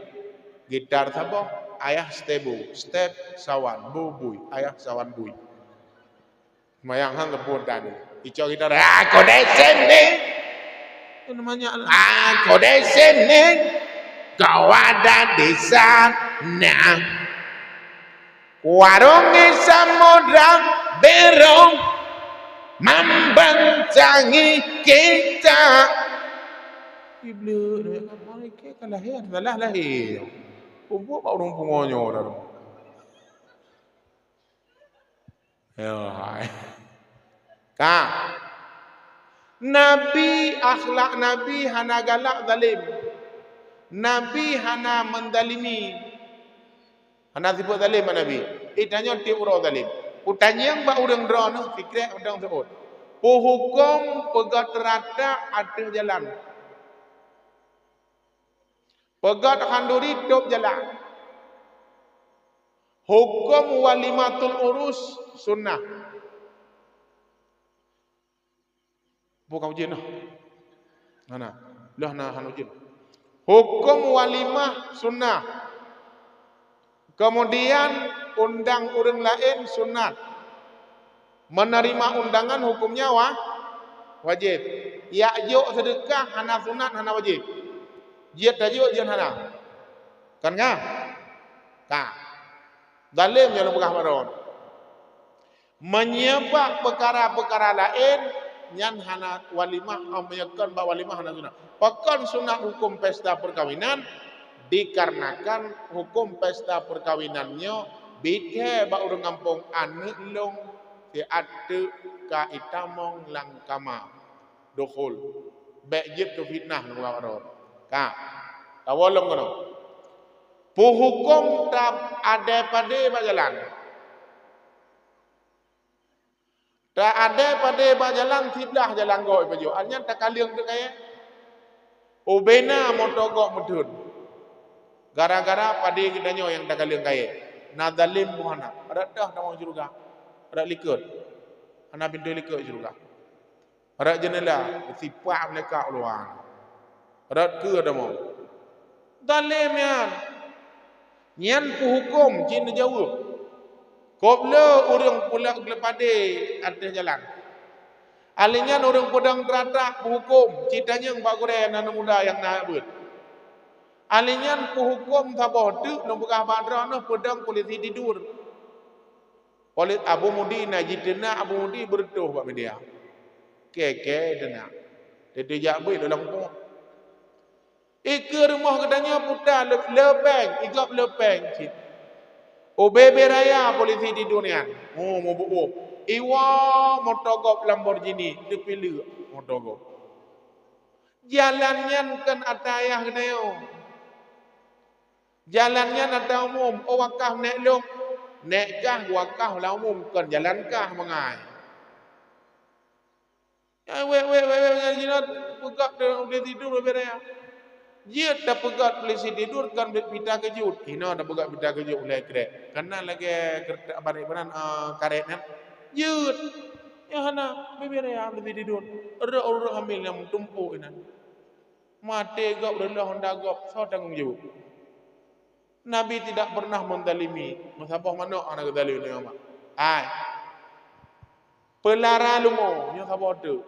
gitar saboh, ayah step bu, step sawan, bu bui, ayah sawan bui. Seumayang han teupeu tadi. Icok gitar, "Ah, kau desen ni." Itu namanya, "Ah, kau desen ni. Kau ada di sana." Warong di Samudra Biru membencangi kita. Iblih, mereka ka lahé, salah lahé. Peubuet bak ureueng pungo nyoe dah. Ya, hai. Ka. Nabi, akhlak Nabi hana galak zalim. Nabi hana menzalimi. Hana sifeuet zalim bak Nabi. Eh, tanyoe tiep uroe zalim. Kutanyong bak ureueng droeneuh, sikrek ureueng seuôt. Peuhuköm peugöt rata ateueh jalan. Peugöt khanduri tôb jalan. Huköm walimatul urus sunnah. Bukan ujeuen noh. Hana. Lah na hana ujeuen. Huköm walimah sunnah. Kemudian undang ureueng laén sunat. Menerima undangan hukumnya wa-, wajib. Jak jok seudeukah hana sunat, hana wajib. Jeuet tajok, jeuet hana. Kan ka? Ka. Zalim nyang lôn peugah baroe. Meunyoe bak peukara-peukara laén, nyan hana walimah, oh, meunyoe kon bak walimah hana sunat. Pakon sunat huköm pesta perkawinan? Dikarenakan huköm pesta perkawinan nyoe bit he bak ureuëng gampông, aneuëk lôn siat teuk ka itamong lam kama. Dukhul. Bék jeuet keu fitnah nibak droe. Ka. Tawoe lom keunoe. Peuhuköm ta adé padé bak jalan. Ta adé padé bak jalan, siblah jalan gob ipajoh. Artinya takaleueng teuk kayée. Ubena moto gob meutheun. Gara-gara padé geutanyoe nyang takaleueng kayée. Na zalim pun hana. Rot toh tamong syeuruga. Rot likot. Hana pintoe likot syeuruga. Rot jeunela, sipak meuleuka u luwa. Rot keue tamong. Zalim nyan. Nyan peuhuköm cit neujaweueb. Kop le ureuëng pula geuleupade ateueh jalan. Alèh nyan ureuëng peudong trak-trak peuhuköm, cit tanyong bak gurée aneuk muda nyang na beuet. Alèh nyan peuhuköm saboh teuk lôn peugah bak droeneuh peudong polisi tidur. Polisi Abu Mudi na jiteunak Abu Mudi beureutoh bak media. Kèe-kèe teunak. Teujak beuet lôn lampôh. Ikeue rumoh geutanyoe puta le-, leupeng, igop leupeng cit. Ubé-bé raya polisi di dunian. Oh, mubuôh. Iwoe moto gob Lamborghini, teupileuk moto gob. Jalan nyan kon atra yah geutanyoe. Jalan nyan atra umum, oh wakaf nèk lôn. Nèk kah wakaf lam umum, kon jalan kah mangai. Ya, wék, wék, wék, wék, nyan jinoe peugah deh, udeh tidur leubeh raya. Jeuet tapeugah polisi tidur kon pita keujot. Hinoe tapeugah pita keujot ulèe krek. Kana lagèe kereta barek banan, eh, karet nyan. Jeuet. Ya hana, leubeh raya polisi tidur. Rot ureueng hamil nyang meutumpôk inan. Maté gob reuloh honda gob, soe tanggong jaweueb? Nabi tidak pernah menzalimi. Meusaboh manok hana geuzalimi Nabi Muhammad. Hai. Peulara leumo nyoe saboh teuk.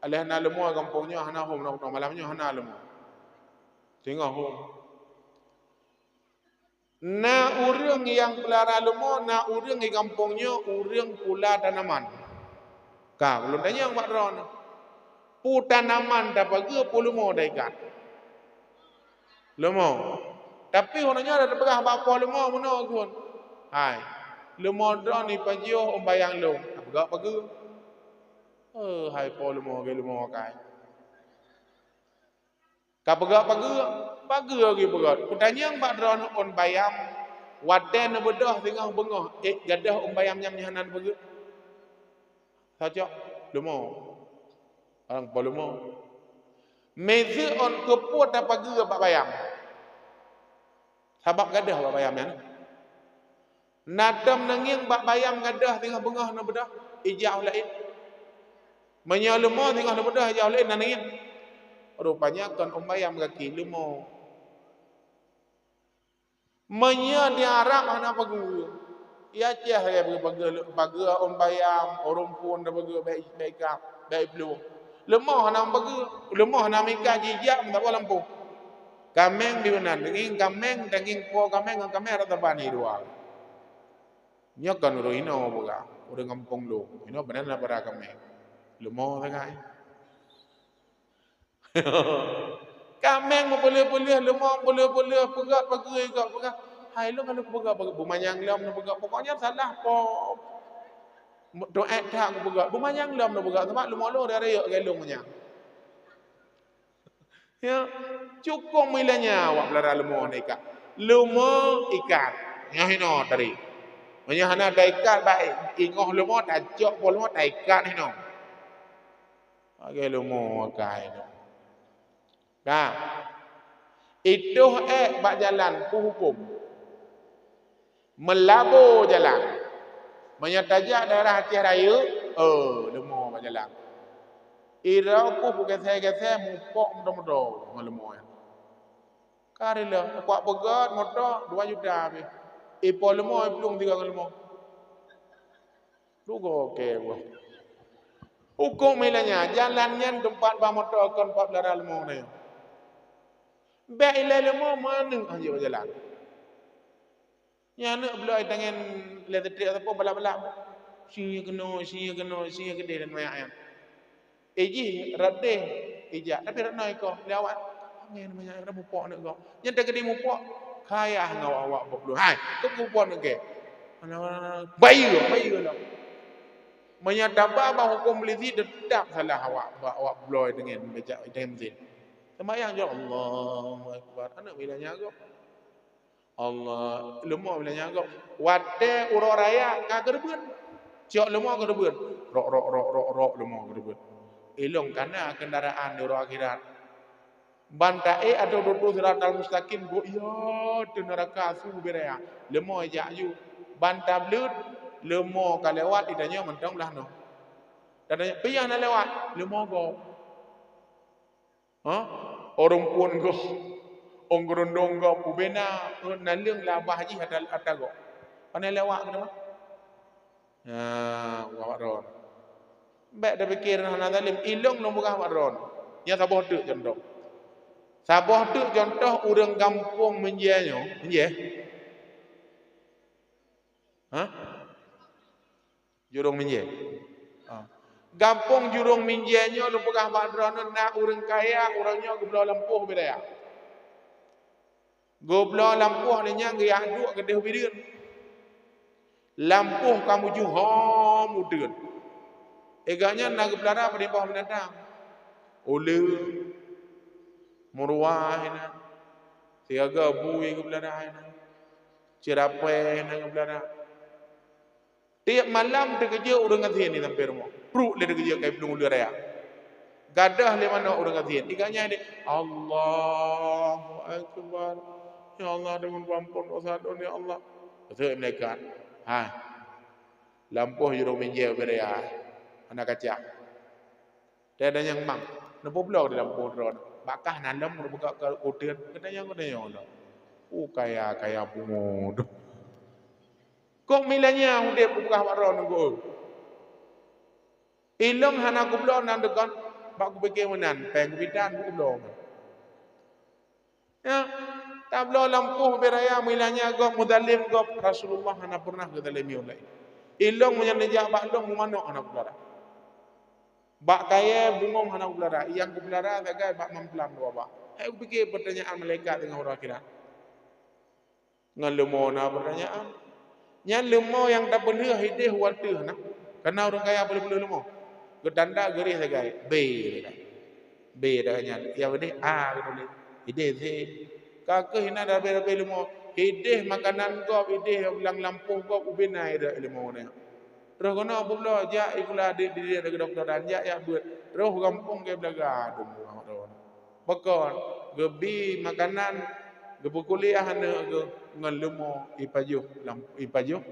Alah na leumo gampông nyoe hana hom, na malam nyoe hana leumo. Singoh hom. Na ureueng nyang peulara leumo, na ureueng di gampông nyoe ureueng pula tanaman. Ka, ulôn tanyong bak droeneuh. Peue tanaman tapageue, peue leumo taikat? Leumo. Tapi uroe nyoe tapeugah bak po leumo meunoe kheun. Hai, leumo droeneuh ipajoh ôn bayang lôn. Tapeugah pageue. Eh, hai po leumo, lagèe leumo akai. Ka peugah pageue, pageue geupeugah. Kutanyong bak droeneuh ôn bayam, watèe neubeudôh singoh beungoh, ék gadôh ôn bayam nyan hana neupeugah. Sacok, leumo. Barang po leumo. Miseue ôn keupeue tapageue bak bayam. Sabab gadôh bak bayam nyan. Na tom neungieng bak bayam gadôh singoh beungoh neubeudôh, ijak u laén. Meunyoe leumo singoh neubeudôh ijak u laén na neungieng. Rupanya kon ôn bayam gaki leumo. Meunyoe di Arab hana pageue, i Aceh lagèe pageue, pageue ôn bayam, ureueng phôn tapageue bèk, bèk ikat, bèk iplueng. Leumo hana pageue, leumo hana meuikat jijak meusaboh lampôh. Kaméng di meunan, daging kaméng, daging po kaméng ngon kaméng rata bani dua. Nyoe kon ureueng inoe peugah, ureueng gampông lôn. Inoe beunan na para kaméng. Leumo sagai. Kaméng meupeuleueh-peuleueh, leumo meupeuleueh-peuleueh, peugah pageue, peugah, peugah. Hai lôn ka lôn peugah, peugah, beumanyang lom lôn peugah. Pokoknya salah po. Doa that kupeugah, beumanyang lom lôn peugah, sabab leumo lôn rayek lagèe lôn manyang. Ya, cukôp meulanya awak peulara leumo na ikat. Leumo ikat. Nyoe hinoe tadi. Meunyoe hana taikat, bak ingoh leumo, tacok po leumo, taikat hinoe. Lagèe leumo akai nyoe. Ka. Itôh ék bak jalan, peuhuköm. Meulabo jalan. Meunyoe tajak daerah Aceh Rayeuk, oh, leumo bak jalan. Iroe kuh peugesé-gesé mupok moto-moto ngon leumo nyan. Ka rila, kuak peugöt moto dua juta pih. Ipo leumo iplueng sigoe ngon leumo. Dugo oke boh. Hukôm ilanya, jalan nyan teumpat ba moto kon pat peulara leumo nyan. Bèk ilèe leumo meuneuk hanjeuet bak jalan. Nyan aneuk bloe tangen lé teutek ataupun balak-balak. Sini keunoe, sini keunoe, sini keudeh dan mayak nyan. Eh jih rot deh ijak, tapi rot noe ikoh lé awak. Angén manyak rot mupok aneuk gob. Nyan teukeudi mupok, kayah ngon awak-awak bak plueng. Hai, keu mupok aneuk gèt. Bayeue, bayeue lom. Meunyo taba bak huköm polisi, teutap salah awak, bak awak bloe deungon bejak deungon mesin. Seumayang jih, Allahu Akbar. Aneuk bila nyan gob. Allah, leumo bila nyan gob. Watèe uroe raya ka keureubeuen. Cok leumo keureubeuen. Rok, rok, rok, rok, rok, leumo keureubeuen. Ilong kana kendaraan di uroe akhirat. Ban taék ateueh dudoe siratal mustaqim, go iya teuh neuraka su bit raya. Leumo jak aju. Ban tableut, leumo ka lewat, itanyoe mantong blah noe. Tatanyong, "Peue nyang na lewat?" "Leumo gob." Ha? Ureueng phôn gob, ôn geurundong gob, ubena, ôn naleueng labah jih ata, ata gob. Pane lewat keunoe? Ya, wak droen. Bèk tapike hana zalim, ilong lôn peugah bak droen. Nyan saboh teuk contoh. Saboh teuk contoh ureueng gampông Meunjée nyoe, Meunjée. Ha? Jurông Meunjée. Ha. Gampông Jurông Meunjée nyoe lôn peugah bak droeneuh na ureueng kaya, ureueng nyoe geubloe lampôh bit raya. Geubloe lampôh lé nyan geujak duek keudeh bireuen. Lampôh ka mujue hom uteuen. Ega nyan na geupeulara padum boh binatang. Uleue, meuruwa inan, siaga bui geupeulara inan, ceurapée inan geupeulara. Tiep malam teukeujeuet ureueng gasien di sampéng rumoh. Pruet lé teukeujeuet kai plueng uleue raya. Gadôh lé manok ureueng gasien. Di gobnyan deh, "Allahu Akbar. Ya Allah, deungon peuampôn dosa lôn, ya Allah." Kheun malaikat, "Hai, lampôh Jurông Meunjée bit raya. Hana kaca." Teuh nyang mang, neupubloe di lampôh droe. Bak kah na lom, neupeugah keu uteuen. Geutanyong, geutanyong lom. Oh, kaya, kaya pungo tu. Kok mila nyan udép kupeugah bak droeneuh, ilong hana kubloe nan deukon, bak kupike meunan, péng kubidan kubloe. Ya, tabloe lampôh bit raya, mila nyan gob, meuzalim gob, Rasulullah hana peureunah geuzalimi ulée. Ilong meunyan neujak bak lôn, manok hana kubloe. Bak kayée bungöng hana kupeulara, nyang kupeulara sagai bak mamplam dua bak. Hai kupike peutanyaan malaikat teungoh uroe akhirat. Ngon leumo na peutanyaan. Nyan leumo nyang tapeulheueh ideh wateuh na. Kana ureueng kaya peulheueh-peulheueh leumo. Geutanda geureh sagai. B sagai. B dah nyan. Nyang ideh A geutuléh. Ideh C. Ka keuh inan rabe-rabe leumo. Ideh makanan gob, ideh lam lampôh gob, ubena ideh leumo nyan. Roh keunoe peubloe, jak sikula di, di, di kedokteran, jak, jak beuet. Roh gampông geubeulaga dum ureueng droe. Pakon, geubi makanan, geupeukuliah aneuk geuh ngon leumo ipajoh lam, ipajoh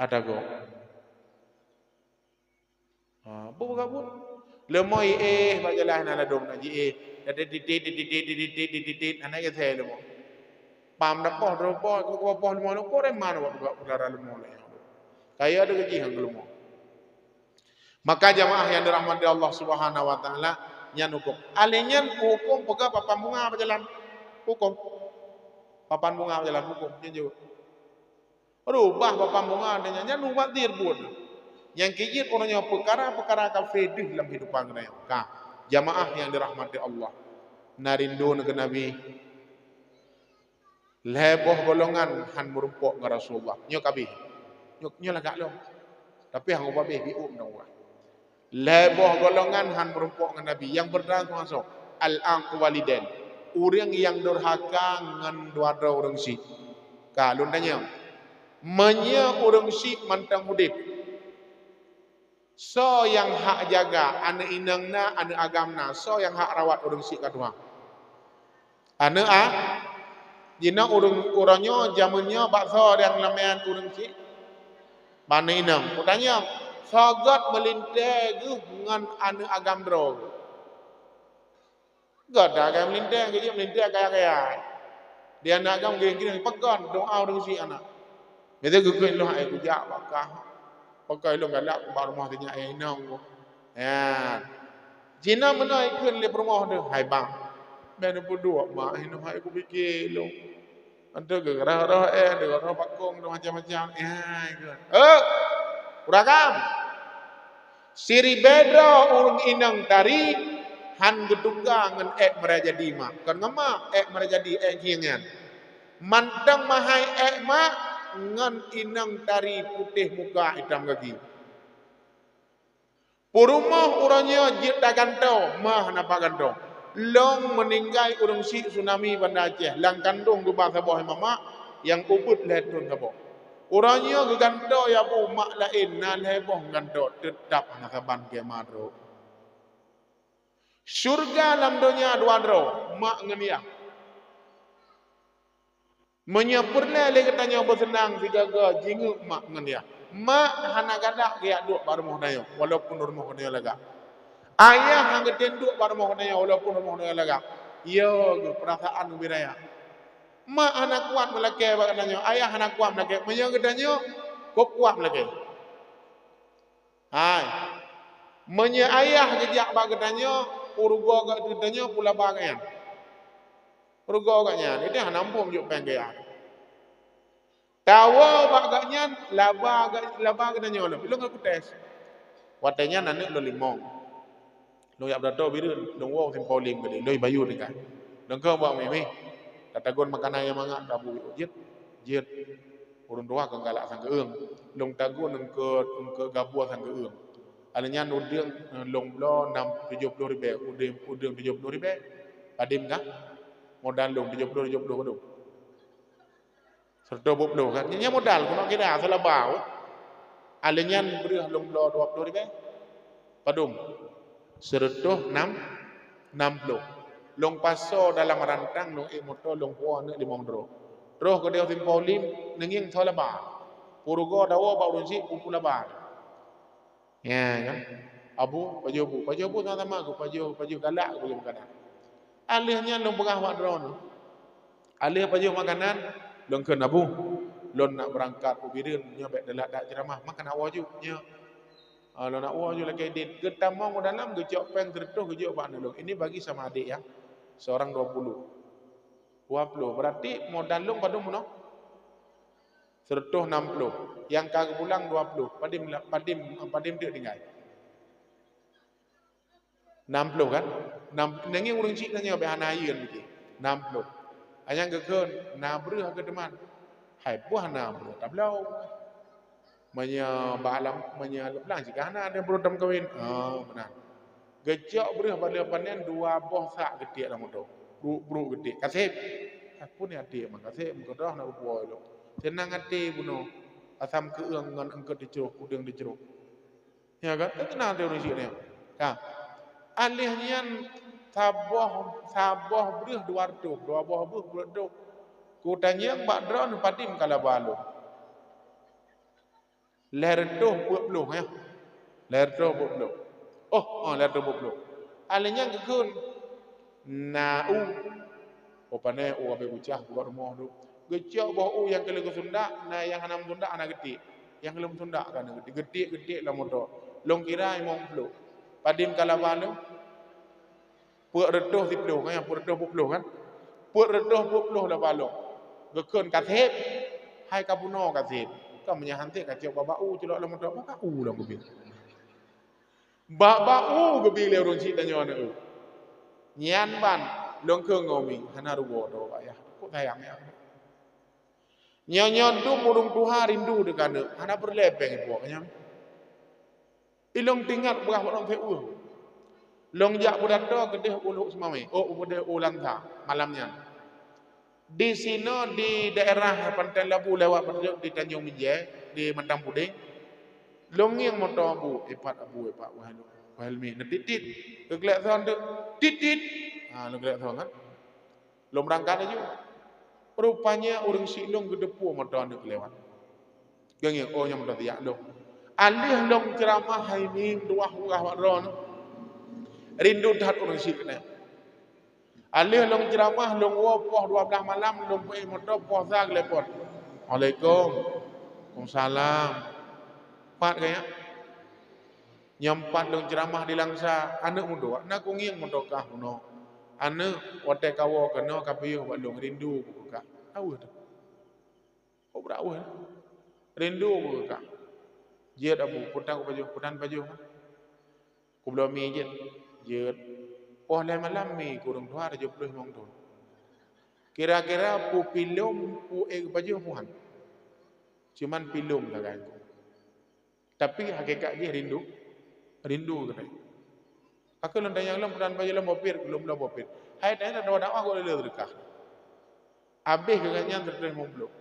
ata gob. Ha, peue ka buet? Leumo iéh bak jalan hana ladôm na jiéh. Titit, titit, titit, titit, titit, hana geusé leumo. Pam dapoh, droe poh, ku poh leumo, ku reuma na buet peudara leumo lé. Kaya ada gaji hang leumo. Maka jamaah yang dirahmati Allah Subhanahu wa taala, nyan huköm. Ahli nyan huköm peugah papan bunga bak jalan. Huköm. Papan bunga bak jalan huköm nyan jeuet. Rubah papan bunga nyan, nyan rubah dir buet. Nyang keu jeuet ureueng nyoe peukara-peukara kafé deuh lam hidupan geutanyoe. Ka, jamaah yang dirahmati Allah. Na rindu keu Nabi. Lhée boh golongan han meurumpok ngon Rasulullah. Nyoe ka abéh. Nyoe, nyoe lagak lom. Tapi han ubah abéh, biôh meunan ubah. Lhée boh golongan han meurumpok ngon Nabi. Nyang peurtama soe? Al-aqu walidain. Ureueng nyang durhaka ngon dua droe ureueng syiek. Ka lôn tanyong. Meunyoe ureueng syiek mantong udeb, soe nyang hak jaga? Aneuk inong na, aneuk agam na, soe nyang hak rawat ureueng syiek ka tuha? Aneuk a-, jinoe ureueng, uroe nyoe, jameun nyoe, bak soe nyang lamèan ureueng syiek? Bak aneuk inong. Kutanyong, soe göt meulintèe geuh ngon aneuk agam droe? Göt dak ka meulintèe, geujak meulintèe kaya-kaya. Di aneuk agam giring-giring, pakon doa ureueng syiek aneuk. Miseue geukheun lôn hai kujak bak kah. Pakon lôn galak bak rumoh sinyak inong ku. Nyan. Jinoe meunoe ikheun lé peurumoh teuh, "Hai bang, bèk neupeuduek mak inong hai kupike lôn." Antu geuroh-roh éh, geuroh pakong, macam-macam. Eh, hai ikheun. "Eh, ureueng agam! Siribée droe ureuëng inong tari han geutuka ngon ék meurajadi mak. Kon ngon mak, ék meurajadi, ék ngieng nyan. Mantong meuhai ék mak ngon inong tari putéh muka itam gaki. Peurumoh uroe nyoe jeuet tagantoe, ma hana pagantoe. Lôn meuninggai ureuëng syiek tsunami Banda Aceh, lam kandông geuba saboh mamak nyang ubit lhée thon saboh. Uroe nyoe geugantoe ya bu mak laén na lhée boh gantoe, teutab hana saban keu ma droe. Syeuruga lam donya dua droe, mak ngon yah. Meunyoe peureulée lé geutanyoe beuseunang sigaga jingeuk mak ngon yah. Mak hana galak geujak duek bak rumoh geutanyoe, walaupun rumoh geutanyoe lagak. Ayah hana geutem duek bak rumoh geutanyoe, walaupun rumoh geutanyoe lagak. Yo geuh peurasaan ubit raya. Mak hana kuat meulakée bak geutanyoe, ayah hana kuat meulakée. Meunyoe geutanyoe, kok kuat meulakée. Hai. Meunyoe ayah geujak bak geutanyoe, peurugoe geutanyoe, peulaba geutanyoe. Peurugoe geutanyoe, itu hana muphom jok péng gaya. Tawoe bak geutanyoe, laba geu-, laba geutanyoe lom. Ilong aku tes. Watée nyan aneuk lôn limong. Lôn jak beuratoe bireuen, lôn woe simpau lem geude, lôn bayu tinggai. Lôn keu bak mimi. Tatagon makanan nyang mangat kabu jeuet, jeuet. Ureuëng tuha keu galak sang keueung. Lôn tagun engkeu, engkeu gabua sang keueung. Alèh nyan udeueng, eh, lôn bloe nam tujoh ploh ribée, udeueng, udeueng tujoh ploh ribée. Padum kah? Modal lôn tujoh ploh, tujoh ploh padum? Seureutôh dua ploh kan? Nyan modal keunoe kira seulaba. Alèh nyan breueh lôn bloe dua ploh ribée. Padum? Seureutôh nam, nam ploh. Lôn pasoe dalam rantang lôn ék moto lôn puwoe aneuk limong droe. Troh keudeh simpau lem, neungieng soe laba. Peurugoe tawoe bak ureuëng syiek peupu laba. Ya kan? Abu, pajoh bu. Pajoh bu sama-sama ku, pajoh, pajoh galak ku lôn makanan. Alèh nyan lôn peugah bak droeneuh. Alèh pajoh makanan, lôn kheun Abu. Lôn nak beurangkat u bireuen, nyoe bék telat that ceuramah, maka nak woe ju, nyoe. Ah, lôn nak woe ju lakée dit. Geutamong u dalam, geucok péng seureutôh geujok bak aneuk lôn. Ini bagi sama adik ya. Seorang dua puluh. Dua puluh. Berarti modal lôn padum bunoe? Seureutôh nam ploh. Nyang ka geupulang dua ploh. Padum la-, padum, padum teuk tinggai? Nam ploh kan? Nam, neungieng ureuëng syiek tanyoe bék hana ayeuen pike. Nam ploh. Anyang geukheun, na breueh keu teuma. Hai boh na breueh tabloe. Meunyoe bak alam, meunyoe lam blang cit ka hana ada breueh tameukawen. Ah, meunan. Geucok breueh bak lheueh panen dua boh sak geutiek lam moto. Bruk-bruk geutiek. Kaseb. Hai peue ni até meunan kaseb, meukeudroh na geupuwoe lom. Seunang até bunoe. Asam keueung ngon eungkot teucroh, udeueng teucroh. Ya kan? Teukeunal teuh ureuëng syiek nyan. Ka. Alèh nyan saboh, saboh breueh dua reutôh, dua boh breueh dua reutôh. Kutanyong bak droeneuh padum ka laba lôn. Lhèe reutôh peuet ploh, ya. Lhèe reutôh peuet ploh. Oh, oh, lhèe reutôh peuet ploh. Alèh nyan geukheun. Na u. Oh, pane u abéh bucah bak rumoh tu. Geucok boh u nyang keu lheueh geusundak, na nyang hana meusundak hana geutiek. Nyang keu lheueh meusundak ka na geutiek. Geutiek, geutiek lam moto. Lôn kira limong ploh. Padum ka laba lôn? Peuet reutôh siploh kan, peuet reutôh peuet ploh kan? Peuet reutôh peuet ploh laba lôn. Geukheun kaseb. Hai ka bunoe kaseb. Ka meunyan han seb kacok bak u culok lam moto. Ka u lam geubi. Bak-bak u geubi lé ureuëng syiek tanyoe aneuk. Nyan ban lôn kheun ngon umi, hana rugoe droe bak yah. Kok sayang yah. Nyoe-nyoe dum ureuëng tuha rindu teuka aneuk, hana peureulée péng ipuwoe nyan. Ilong teuingat beurah bak lôn seueuh. Lôn jak beuratoe keudeh u Lhok Seumawé, oh, keudeh u Langsa malam nyan. Di sinoe di daerah Pantai Labu lewat Pantai di Tanjong Minjai, di Matang Puding. Lôn ngieng moto Abu, ipat Abu, ipat wahai lôn, wahai Helmi, na titit. Keuglek thon tu, titit. Ha, lôn glek thon kan. Lôn beurangkat laju. Rupanya ureuëng syiek lôn geuteupeue moto aneuk lewat. Geungieng, oh, nyan moto siyak lôn. Alheuh lôn ceuramah hai mieng tuwah urah bak droeneuh. Rindu that ureuëng syiek keunoe. Alheuh lôn ceuramah, lôn woe poh dua blaih malam, lôn peuék moto poh sa geulepon. Waalaikum. Waalaikumsalam. Pat gaya? Nyang pat lôn ceuramah di Langsa, aneuk mudo, na kungieng moto kah bunoe. Aneuk, watée kawoe keunoe kapiôh bak lôn, rindu keu kah. Aweuh teuh. Oh, brat aweuh. Rindu keu kah. Jeuet Abu, peue tan pajoh, peue tan pajoh. Kubloe mi jeuet, jeuet. Poh lhèe malam mi keu ureueng tuha tujoh ploh limong thon. Kira-kira peue pi lom, peue ék geupajoh, peue han. Cuman pi lom sagai. Tapi hakikat jih rindu, rindu keunan. Pakon lôn tanyong lom, peunan pajoh lom boh piet, lom lom boh piet. Hai tanyong dakwah-dakwah kok lé seudeukah. Abéh keu gobnyan seratus limong ploh.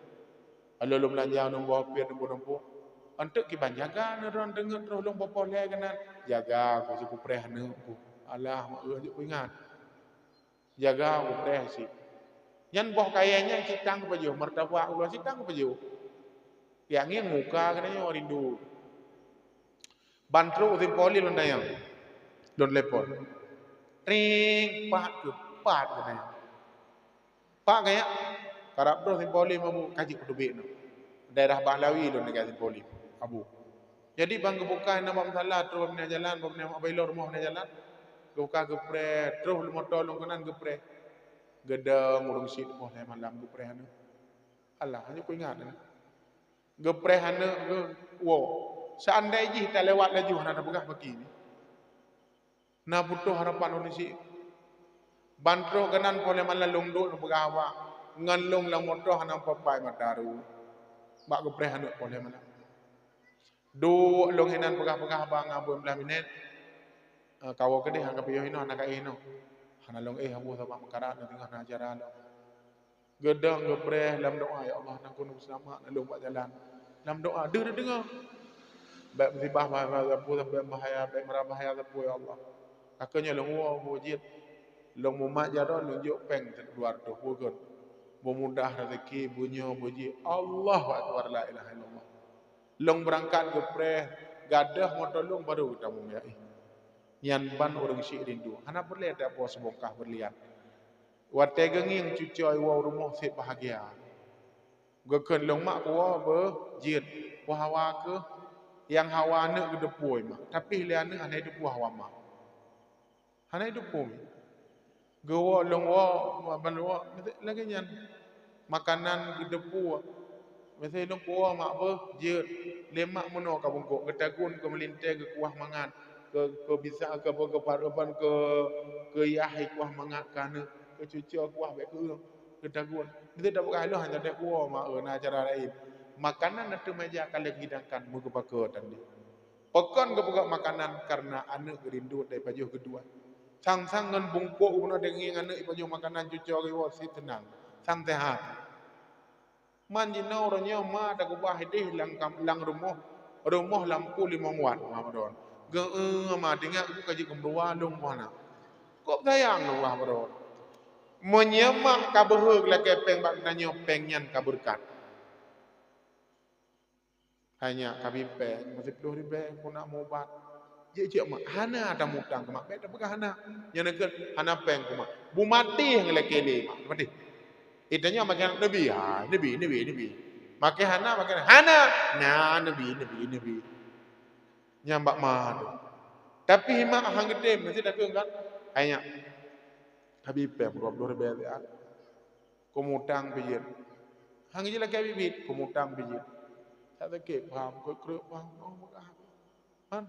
Lalu lôn beulanja ngon boh piet, ngon boh. Eunteuk kiban jaga neuh droe deungon troh lôn boh poh lhèe keunan. Jaga ku, si kupreh aneuk ku. Alah, mak, eh, jeuet kuingat. Jaga kupreh si. Nyan boh kayèe nyan cit tan kupajoh, martabak uroe cit tan kupajoh. Piak ngieng muka keunan nyoe rindu. Ban trok simpoli lôn tanyong. Lôn telepon. Ring, pat keuh, pat keuh tanyong. Pak keuh nyak, karab troh simpoli Abu, ka jeuet kuteubiet nyoe. Daerah Bahlawi lôn tinggai simpoli Abu. Jadi ban geubuka na bak musala, troh bak binéh jalan, bak binéh mak bailong rumoh binéh jalan. Geubuka geupreh, troh moto lôn keunan geupreh. Geudong ureueng syiek poh lhèe malam geupreh aneuk. Alah, hana kuingat aneuk. Geupreh aneuk geuwoe. Seandai jih talewat laju hana tapeugah bak kiri. Na putôh harapan ureueng syiek. Ban troh keunan poh lhèe malam lôn duek lôn peugah haba. Ngon lôn lam moto hana papai mata ru. Bak geupreh aneuk poh lhèe malam. Duek lôn hinan peugah-peugah haba ngon Abu blah minèt. Eh, kawoe keudeh, hana kapiôh inoe, hana kaéh inoe. Hana lôn éh Abu sabab meukarat, na teungoh na acara lôn. Geudong geupreh lam doa, "Ya Allah, na keuneuk seulamat na lôn bak jalan." Lam doa, deuh teudeungoe. Bèk musibah bahaya sapeue, bèk bahaya, bèk mara bahaya sapeue, ya Allah. Ka keuh nyoe lôn woe, woe jeuet. Lôn mumat jaroe, lôn jok péng dua reutôh, woe gèt. Beumudah rezeki, beunyoe, beujeuet. Allahu Akbar, la ilaha illallah. Lôn beurangkat geupreh, gadôh moto lôn baru geutamong ya. Nyan ban ureueng syiek rindu. Hana peureulèe tapo sibongkah beurlian. Watèe geungieng cucoe woe u rumoh seb bahagia. Geukheun lôn mak kuwoe beu jeuet, peue hawa keuh nyang hawa aneuk geuteupue mak, tapi lé aneuk hana jiteupue hawa mak. Hana jiteupue. Geuwoe lôn woe, ban woe, lagèe nyan. Makanan geuteupue. Miseu lôn kuwoe mak beuh jeuet, lé mak meunoe ka beungkôk, geutagun keu meulintèe geukuah mangat, keu, keu bisa, keu, keu, keu, keu, keu yah kuah mangat keu aneuk, keu cucoe kuah bèk keu ureueng, geutagun. Miseu tapeugah lôn hana teuh kuwoe mak, na cara laén. Makanan ateueh meja ka lheueh hidangkan meugeupakoe tandi. Pakon geupeugah makanan? Kareuna aneuk geurindu dan jipajoh geuduek. Sang-sang ngon bungkôk geunoe daging aneuk jipajoh makanan cucoe geuwoe sit teunang. Sang seuhat. Man jinoe uroe nyoe ma takeubah idéh lam kam-, lam rumoh, rumoh lampu limong watt ma padon. Geu-, eh, ma tinggai ku ka jeuet keu meuruwa lôn buah na. Kok sayang lôn buah padon. Meunyoe mak ka beuhe lakèe péng bak geutanyoe, péng nyan ka beureukat. Hai nyak, kabi péng, meusiploh ribèe, keuneuk meuubat. Jeuet-jeuet mak, hana tamutang keu mak, bèk tapeugah hana. Nyan keuh hana péng keu mak. Beumaté ngon lakèe lé mak, beumaté. Ita nyoe makai neubi, ha, neubi, neubi, neubi. Makai hana, makai hana. Na, neubi, neubi, neubi. Nyan bak ma tu. Tapi mak han geutem, meusti takheun kan? Hai nyak. Kabi péng dua ploh ribèe siat. Keumutang pih jeuet. Han geujilakèe biet-biet, keumutang pih jeuet. That sakét paham, kreuek-kreuek paham, oh, meukahat. Han?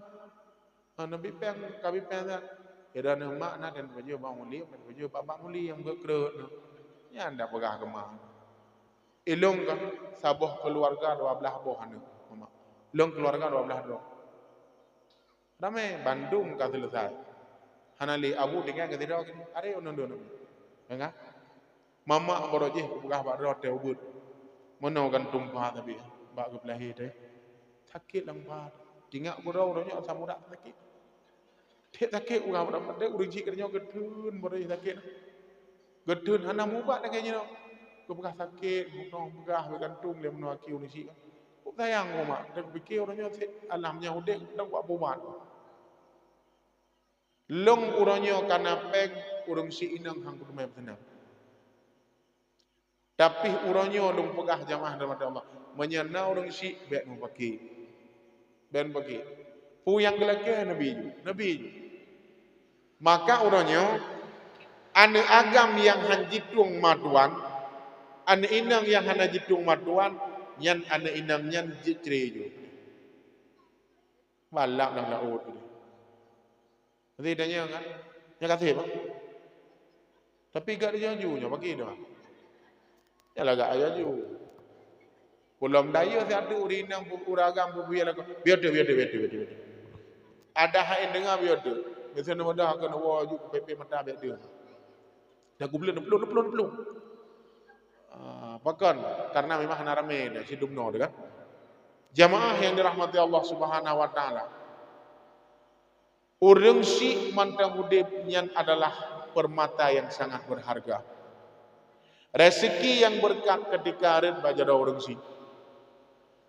Han neubi péng, kabi péng that. Ya, dan mak na dan baju bang mulim, dan baju babak mulim, kreuek-kreuek na. Nyan dak peugah keu ma. Ilôn kan saboh keuluwarga dua blaih boh aneuk, mama. Lôn keuluwarga dua blaih droe. Ramé, bandum ka seuleusai. Hana lé abu tinggai keu sidroe, aré uneun-uneun. Deungoe. Mamak baroe jih kupeugah bak droe teuh ubeut. Meunoe kan tumpah sabe bak geupeulahé teuh. Sakét lam pat. Tinggai uroe-uroe nyoe asam urat sakét. Tiep sakét uroe-uroe nyoe geutheun baroe jih sakét. Geutheun hana mubat lagèe nyoe. Geupeugah sakét, meunoe peugah, gantung lé meunoe aki uneun syiek. Kok sayang uroe mak, dan kupike uroe nyoe sit alam nyang udép dan kuat bumat. Lôn uroe nyoe kana péng ureueng syiek inong han kuteumé peuseunang. Tapi uroe nyoe lôn peugah jamaah rahmat Allah, meunyoe na ureueng syiek bèk mupake. Bèk mupake. Peue nyang geulakèe neubi ju, neubi ju. Maka uroe nyoe, aneuk agam nyang han jitueng ma tuan, aneuk inong nyang hana jitueng ma tuan, nyan aneuk inong nyan jeuet cre ju. Balak lam laôt. Nanti tanya kan? Nya kasih, Pak. Tapi gak dijaju nyoe pagi tu. Ya lah gak dijaju. Pulang daya si atu ureueng inong ureueng agam bubuya lakoe. Biar tu, biar tu, biar tu, biar tu, biar tu. Ada hai dengar biar tu. Biasa nama dah akan wa ju pepe mata biar tu. Dah gublen, neuplueng, neuplueng, neuplueng. Ah, pakon? Karena memang hana ramé dah sidum noe tu kan. Jamaah yang dirahmati Allah Subhanahu wa taala. Ureueng syiek mantong udeb nyan adalah permata yang sangat berharga. Rezeki yang berkat ketika rhot bak jaroe ureueng syiek.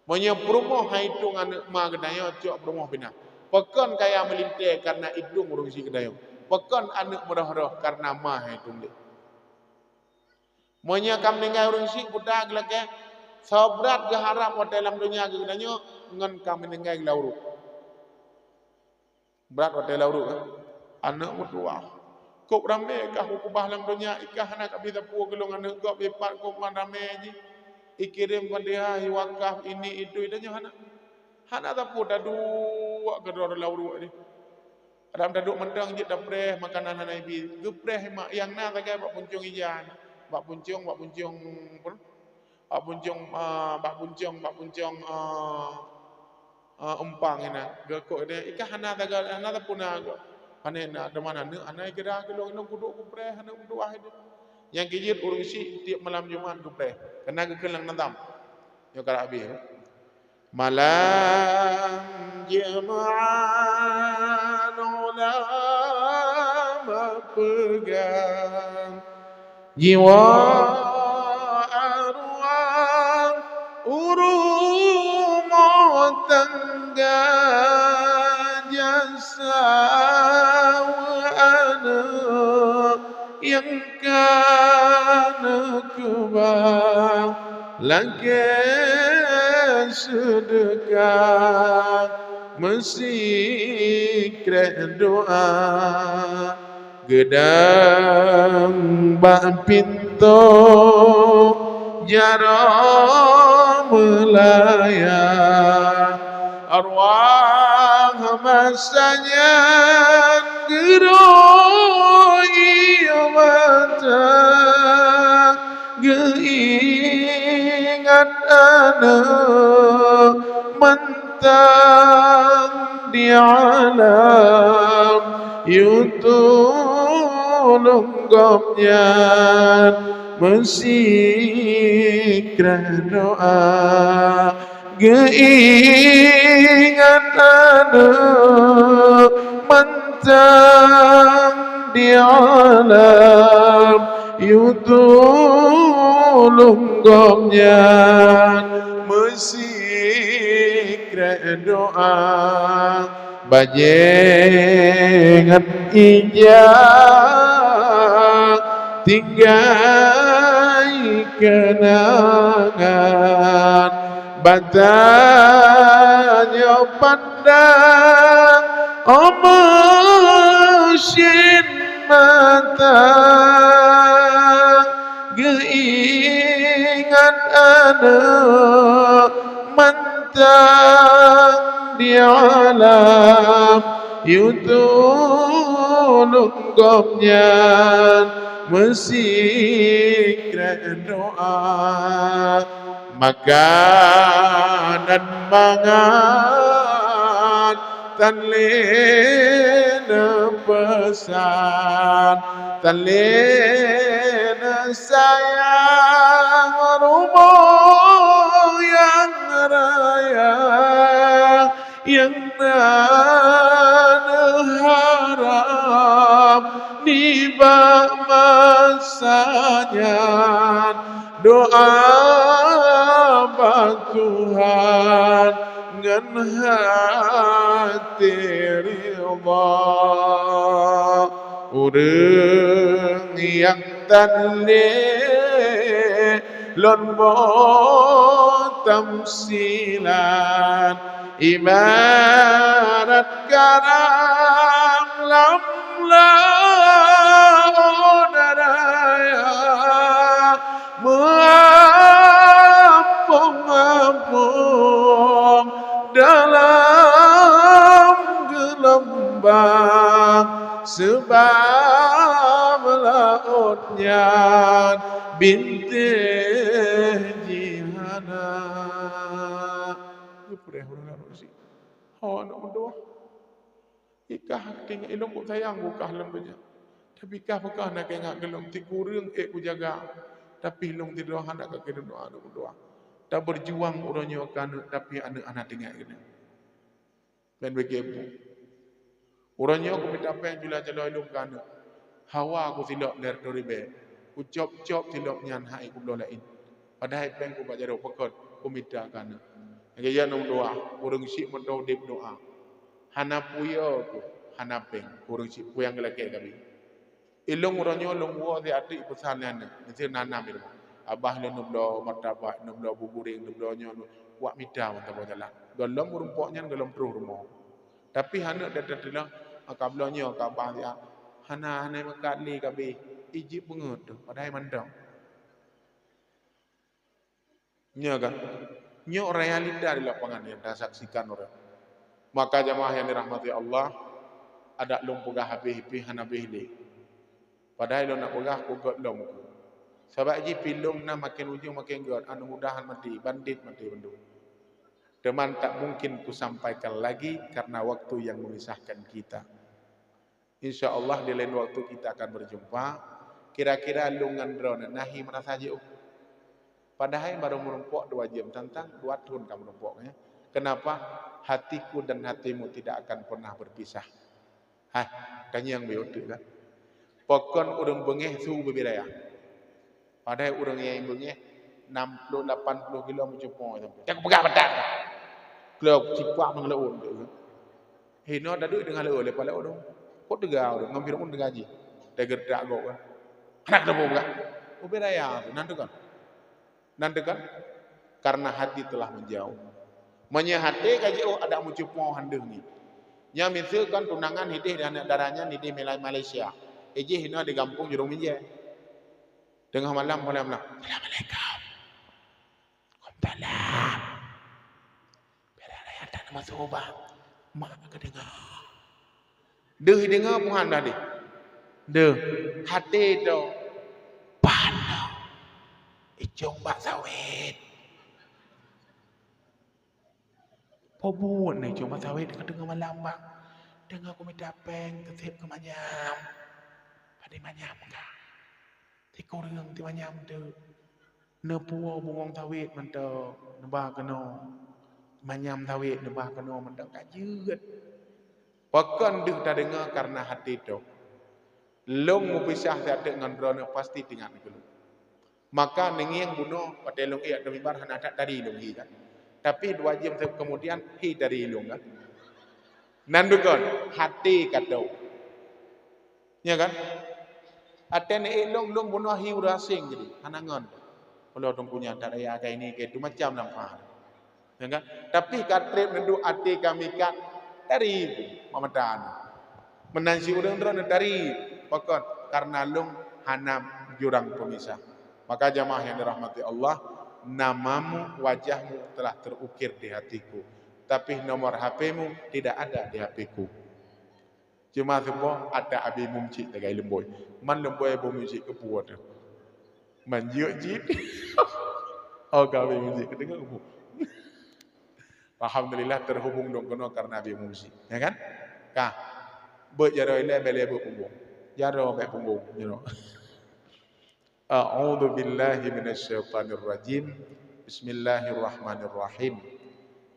Meunyoe peurumoh hai tueng aneuk ma geutanyoe cok peurumoh pih na. Pakon kaya meulintèe karena idong ureueng syiek geutanyoe. Pakon aneuk meurôh-rôh karena ma hai tueng lé. Meunyoe ka meuninggai ureueng syiek buta geulakèe, soe brat geuharab watèe lam donya geutanyoe ngon ka meuninggai geulah uruek. Brat watèe lam uruek, eh? Aneuk meutuwah. Kôb ramé kah kukeubah lam donya, ikah hana ka bisa peue keu lôn aneuk gob, ipat kôb ngon ramé jih. Ikirém Fatihah, iwakaf, ini, itu, itu nyoe hana. Hana sapeue taduek keudroe lam uruek jih. Adam taduek mantong jeuet tapreh makanan hana ibi. Geupreh mak nyang na sagai bak puncong ija, bak puncong, bak puncong, bak puncong, ah, bak puncong, bak puncong, ah, ah, umpang inan. Geukok dia, ikah hana tagal, hana tapuna kok. Pane na teuma aneuk, hana ikira keu lôn, lôn kuduek kupreh, hana kuduek ah itu. Nyang keujeuet ureueng syiek tiep malam Jumat kupreh. Kena geukheun lam nazam. Nyoe ka habéh. Malam Jumat ulama peugah. Jiwa arwah u rumoh tangga, jasa aneuk nyang ka neukeubah, lakèe seudeukah, meusikrek doa. Geudong bak pintoe jaroe meulayang, arwah masa nyan geurôi ié mata. Geuingat aneuk mantong di alam, yue tulông gobnyan meusikrek doa. Geuingat aneuk mantong di alam, yue tulông gobnyan meusikrek doa. Bajèe ngon ija tinggai keunangan, bak tanyoe pandang omoe cit mata. Geuingat aneuk mantong di alam, yue tulông gobnyan meusikrek doa. Makanan mangat tan lé neupeusan, tan lé neusayang, rumoh nyang raya nyang na neuharab nibak masa nyan. Doa bak Tuhan ngon hati ridha. Ureueng nyang tan lé lôn boh tamsilan, ibarat karang lam laôt raya, meuapong-apong dalam geulom- Bang, seubab laôt nyan bintéh jih hana. Geupreh ureueng laôt sit. Ho aneuk meutuah. Ikah tinggai ilong kok sayang bukah lom banyak. Tapi kah peugah na keuingat geulom ti kureueng ék kujaga. Tapi lôn tidroe hana ka keuneuk doa aneuk meutuah. Tabeurjuang uroe nyoe keu aneuk tapi aneuk hana teuingat keuneuk. Ban bagi ibu. Uroe nyoe kumita péng jula jaloe lôn keu aneuk. Hawa kusilop lhèe reutôh ribèe. Kucop-cop silop nyan hai kubloe laén. Padahai péng kubak jaroe pokot kumita keu aneuk. Lagèe nyan lôn doa, ureueng syiek meudoa udép doa. Hana puyoe ku, hana péng, ureueng syiek puyang geulakèe kabi. Ilong uroe nyoe lôn woe di ateueh peusan nyan, miseue nanam di rumoh. Abah lôn neubloe martabak, neubloe buburieng, neubloe nyoe, wak mita mantong boh jalan. Gohlom meurumpok nyan gohlom troh rumoh. Tapi aneuk datang teulang, maka bloe nyoe ka abah siat. Hana, hana meukat lé ka abéh. Ijeuet beungeut tu, padahai mantong. Nyoe kan? Nyoe realita di lapangan nyang tasaksikan ureueng. Maka jamaah nyang dirahmati Allah, adak lôn peugah habéh pih hana habéh lé. Padahai lôn nak peugah kugöt lom. Sabab jih pih lôn na maken ujong maken göt, aneuk muda han maté, bandét maté bandum. Teuma tak mungkin kusampaikan lagi karena waktu yang memisahkan kita. Insya Allah di lain waktu kita akan berjumpa. Kira-kira lôn ngon droeneuh na hi meurasa jiôh. Padahai barô meurumpok dua jeuem, tantang dua thon ka meurumpok, ya. Kenapa? Hatiku dan hatimu tidak akan pernah berpisah. Hai, tanyong beu teuk kan. Pakon ureueng beungéh su bubé raya. Padahai ureueng nyang beungéh enam puluh, lapan puluh kilo meucupo sampoe. Jangan peugah batat. Kilo sipak meungeuleuôn tu. Hinoe taduek teungoh leuôn leupah leuôn tu. Kok teuga ureueng ngon Firaun teuga jih. Teugeureutak gob kan. Hana keudroe peugah. Bubé raya tu nan teuka. Nan teuka. Karena hati telah menjauh. Meunyoe até ka jiôh adak meucupo han deuh ngieng. Nyan miseue kan tunangan hideh di aneuk dara nyan hideh Malai-, Malaysia. Ijih hinoe di gampông jurông minjée. Teungoh malam, malam lah. Assalamualaikum. Waalaikumsalam. Bila raya tak nama suba. Mak ka deungoe. Deuh deungoe pun han dah deh. Deuh. Até tu. Paneuk. Icong bak sawét. Peue buet nyoe cuma sawét ka teungoh malam bang. Teungoh kumita péng keu sép keu manyam. Padé manyam ka. Sikureueng ti manyam teuk. Neupuwoe bungöng sawét mantong neuba keunoe. Manyam sawét neuba keunoe mantong ka jeuet. Pakon deuh tadeungoe kareuna até toh. Lôn meupisah sateuk ngon droeneuh pasti teuingat keu lôn. Maka neungieng bunoe watèe lôn ék ateueh mimbar hana that tari lôn hi kan. Tapi dua jeuem keumudian hi tari lôn kan. Nan bukon, até ka toh. Nya kan? Watèe neuék lôn, lôn bunoe hi ureueng aséng jadi hana ngon. Kalau dong punya tak raya kai ni kai tu macam lam faham. Ya kan? Tapi ka trép neuduek até kami kat tari mak mata aneuk. Meunan si ureueng droeneuh tari pakon kareuna lôn hana jurang peumisah. Maka jamaah yang dirahmati Allah, namamu, wajahmu telah terukir di hatiku, tapi nomor H P-mu tidak ada di H P-ku. Cuma seupôt ata Abi Mumcik tagai leumbôi. Man leumbôi Abi Mumcik keupeue teuh. Man jeuet cit. Oh, ka Abi Mumcik keudeungoe keupeue. Alhamdulillah terhubung lôn keunoe kareuna Abi Mumcik. Ya kan? Ka. Beuet jaroe ilèe bèk lé beuet punggong. Jaroe bèk punggong. Jaroe. A'udzubillahi minasyaitonirrajim. Bismillahirrahmanirrahim.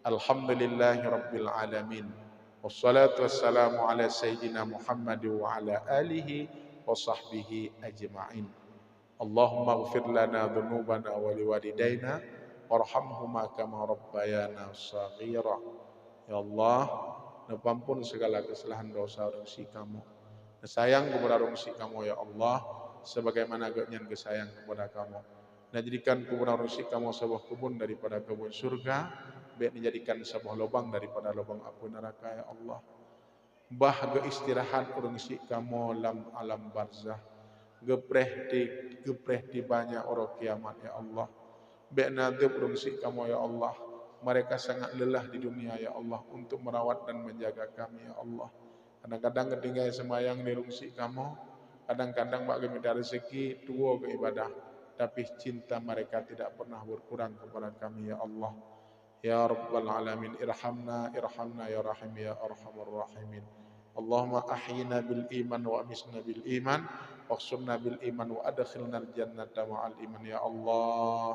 Alhamdulillahirabbil alamin. Wassalatu wassalamu ala sayyidina Muhammad wa ala alihi wa sahbihi ajma'in. Allahummaghfir lana dzunubana wa liwalidaina warhamhuma kama rabbayana shaghira. Ya Allah, neupeuampôn segala keusalahan dosa ureueng syiek kamoe. Neusayang keupada ureueng syiek kamoe, ya Allah, sebagaimana Gobnyan geusayang keupada kamoe. Neujadikan kuburan ureueng syiek kamoe saboh keubon daripada keubon syurga, bèk neujadikan saboh lubang daripada lubang apui neuraka, ya Allah. Bah geuistirahat ureueng syiek kamoe lam alam barzakh, geupreh di, geupreh di banyak uroe kiamat, ya Allah. Bèk neuadeueb ureueng syiek kamoe, ya Allah. Mereka sangat lelah di dunia, ya Allah, untuk merawat dan menjaga kami, ya Allah. Kadang-kadang geutinggai seumayang di rungsi kamoe, kadang-kadang bak geumita rezeki tuwo keu ibadah, tapi cinta mereka tidak pernah berkurang kepada kami, ya Allah. Ya Rabbal Alamin, irhamna, irhamna ya Rahim, ya Arhamar Rahimin. Allahumma ahyina bil iman wa amisna bil iman, wahsyurna bil iman wa adkhilnal jannata ma'al iman, ya Allah.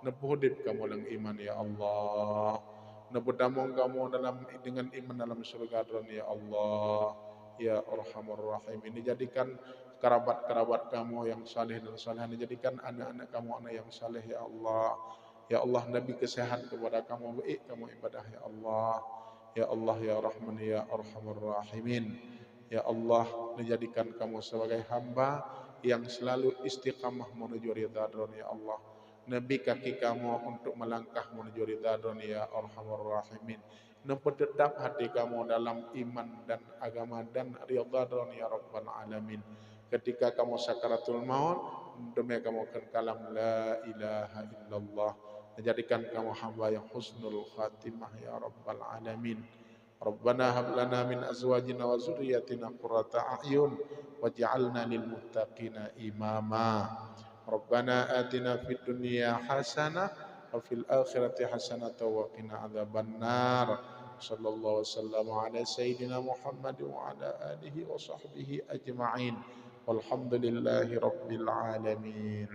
Neupeuudép kamoe lam iman, ya Allah. Neupeutamong kamoe dalam, dengan iman dalam syurga Droe, ya Allah. Ya Arhamar Rahimin, jadikan kerabat-kerabat kamoe yang saleh dan salehah, jadikan anak-anak kamoe anak yang saleh, ya Allah. Ya Allah, neubri keuseuhatan kepada kamoe, beuék kamoe ibadah, ya Allah. Ya Allah, ya Rahman, ya Arhamar Rahimin. Ya Allah, neujadikan kamoe sebagai hamba yang selalu istiqamah menuju ridha Droe, ya Allah. Neubri kaki kamoe untuk melangkah menuju ridha Droe, ya Arhamar Rahimin. Neupeuteutap hati kamoe dalam iman dan agama dan ridha Droe, ya Rabbal Alamin. Ketika kamoe sakaratul maut, teumé kamoe kheun kalam la ilaha illallah. Neujadikan kamoe hamba yang husnul khatimah, ya Rabbal Alamin. Rabbana hab lana min azwajina wa dzurriyyatina qurrata a'yun waj'alna lil muttaqina imama. Rabbana atina fid dunya hasanah wa fil akhirati hasanatan wa qina adzabannar. Sallallahu wasallam ala sayyidina Muhammad wa ala alihi wa sahbihi ajma'in. Walhamdulillahi rabbil alamin.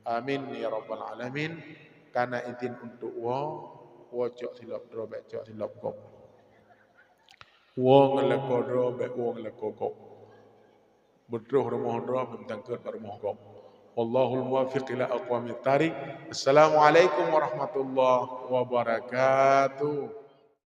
Amin ya rabbal alamin. Kana izin untuk woe, woe cok silop droe, bèk cok silop gob. Woe ngon lakoe droe, bèk woe ngon lakoe gob. Beutroh rumoh droe, bèk meutangkot bak rumoh gob. Wallahul muwaffiq ila aqwamit thariq. Assalamualaikum warahmatullahi wabarakatuh.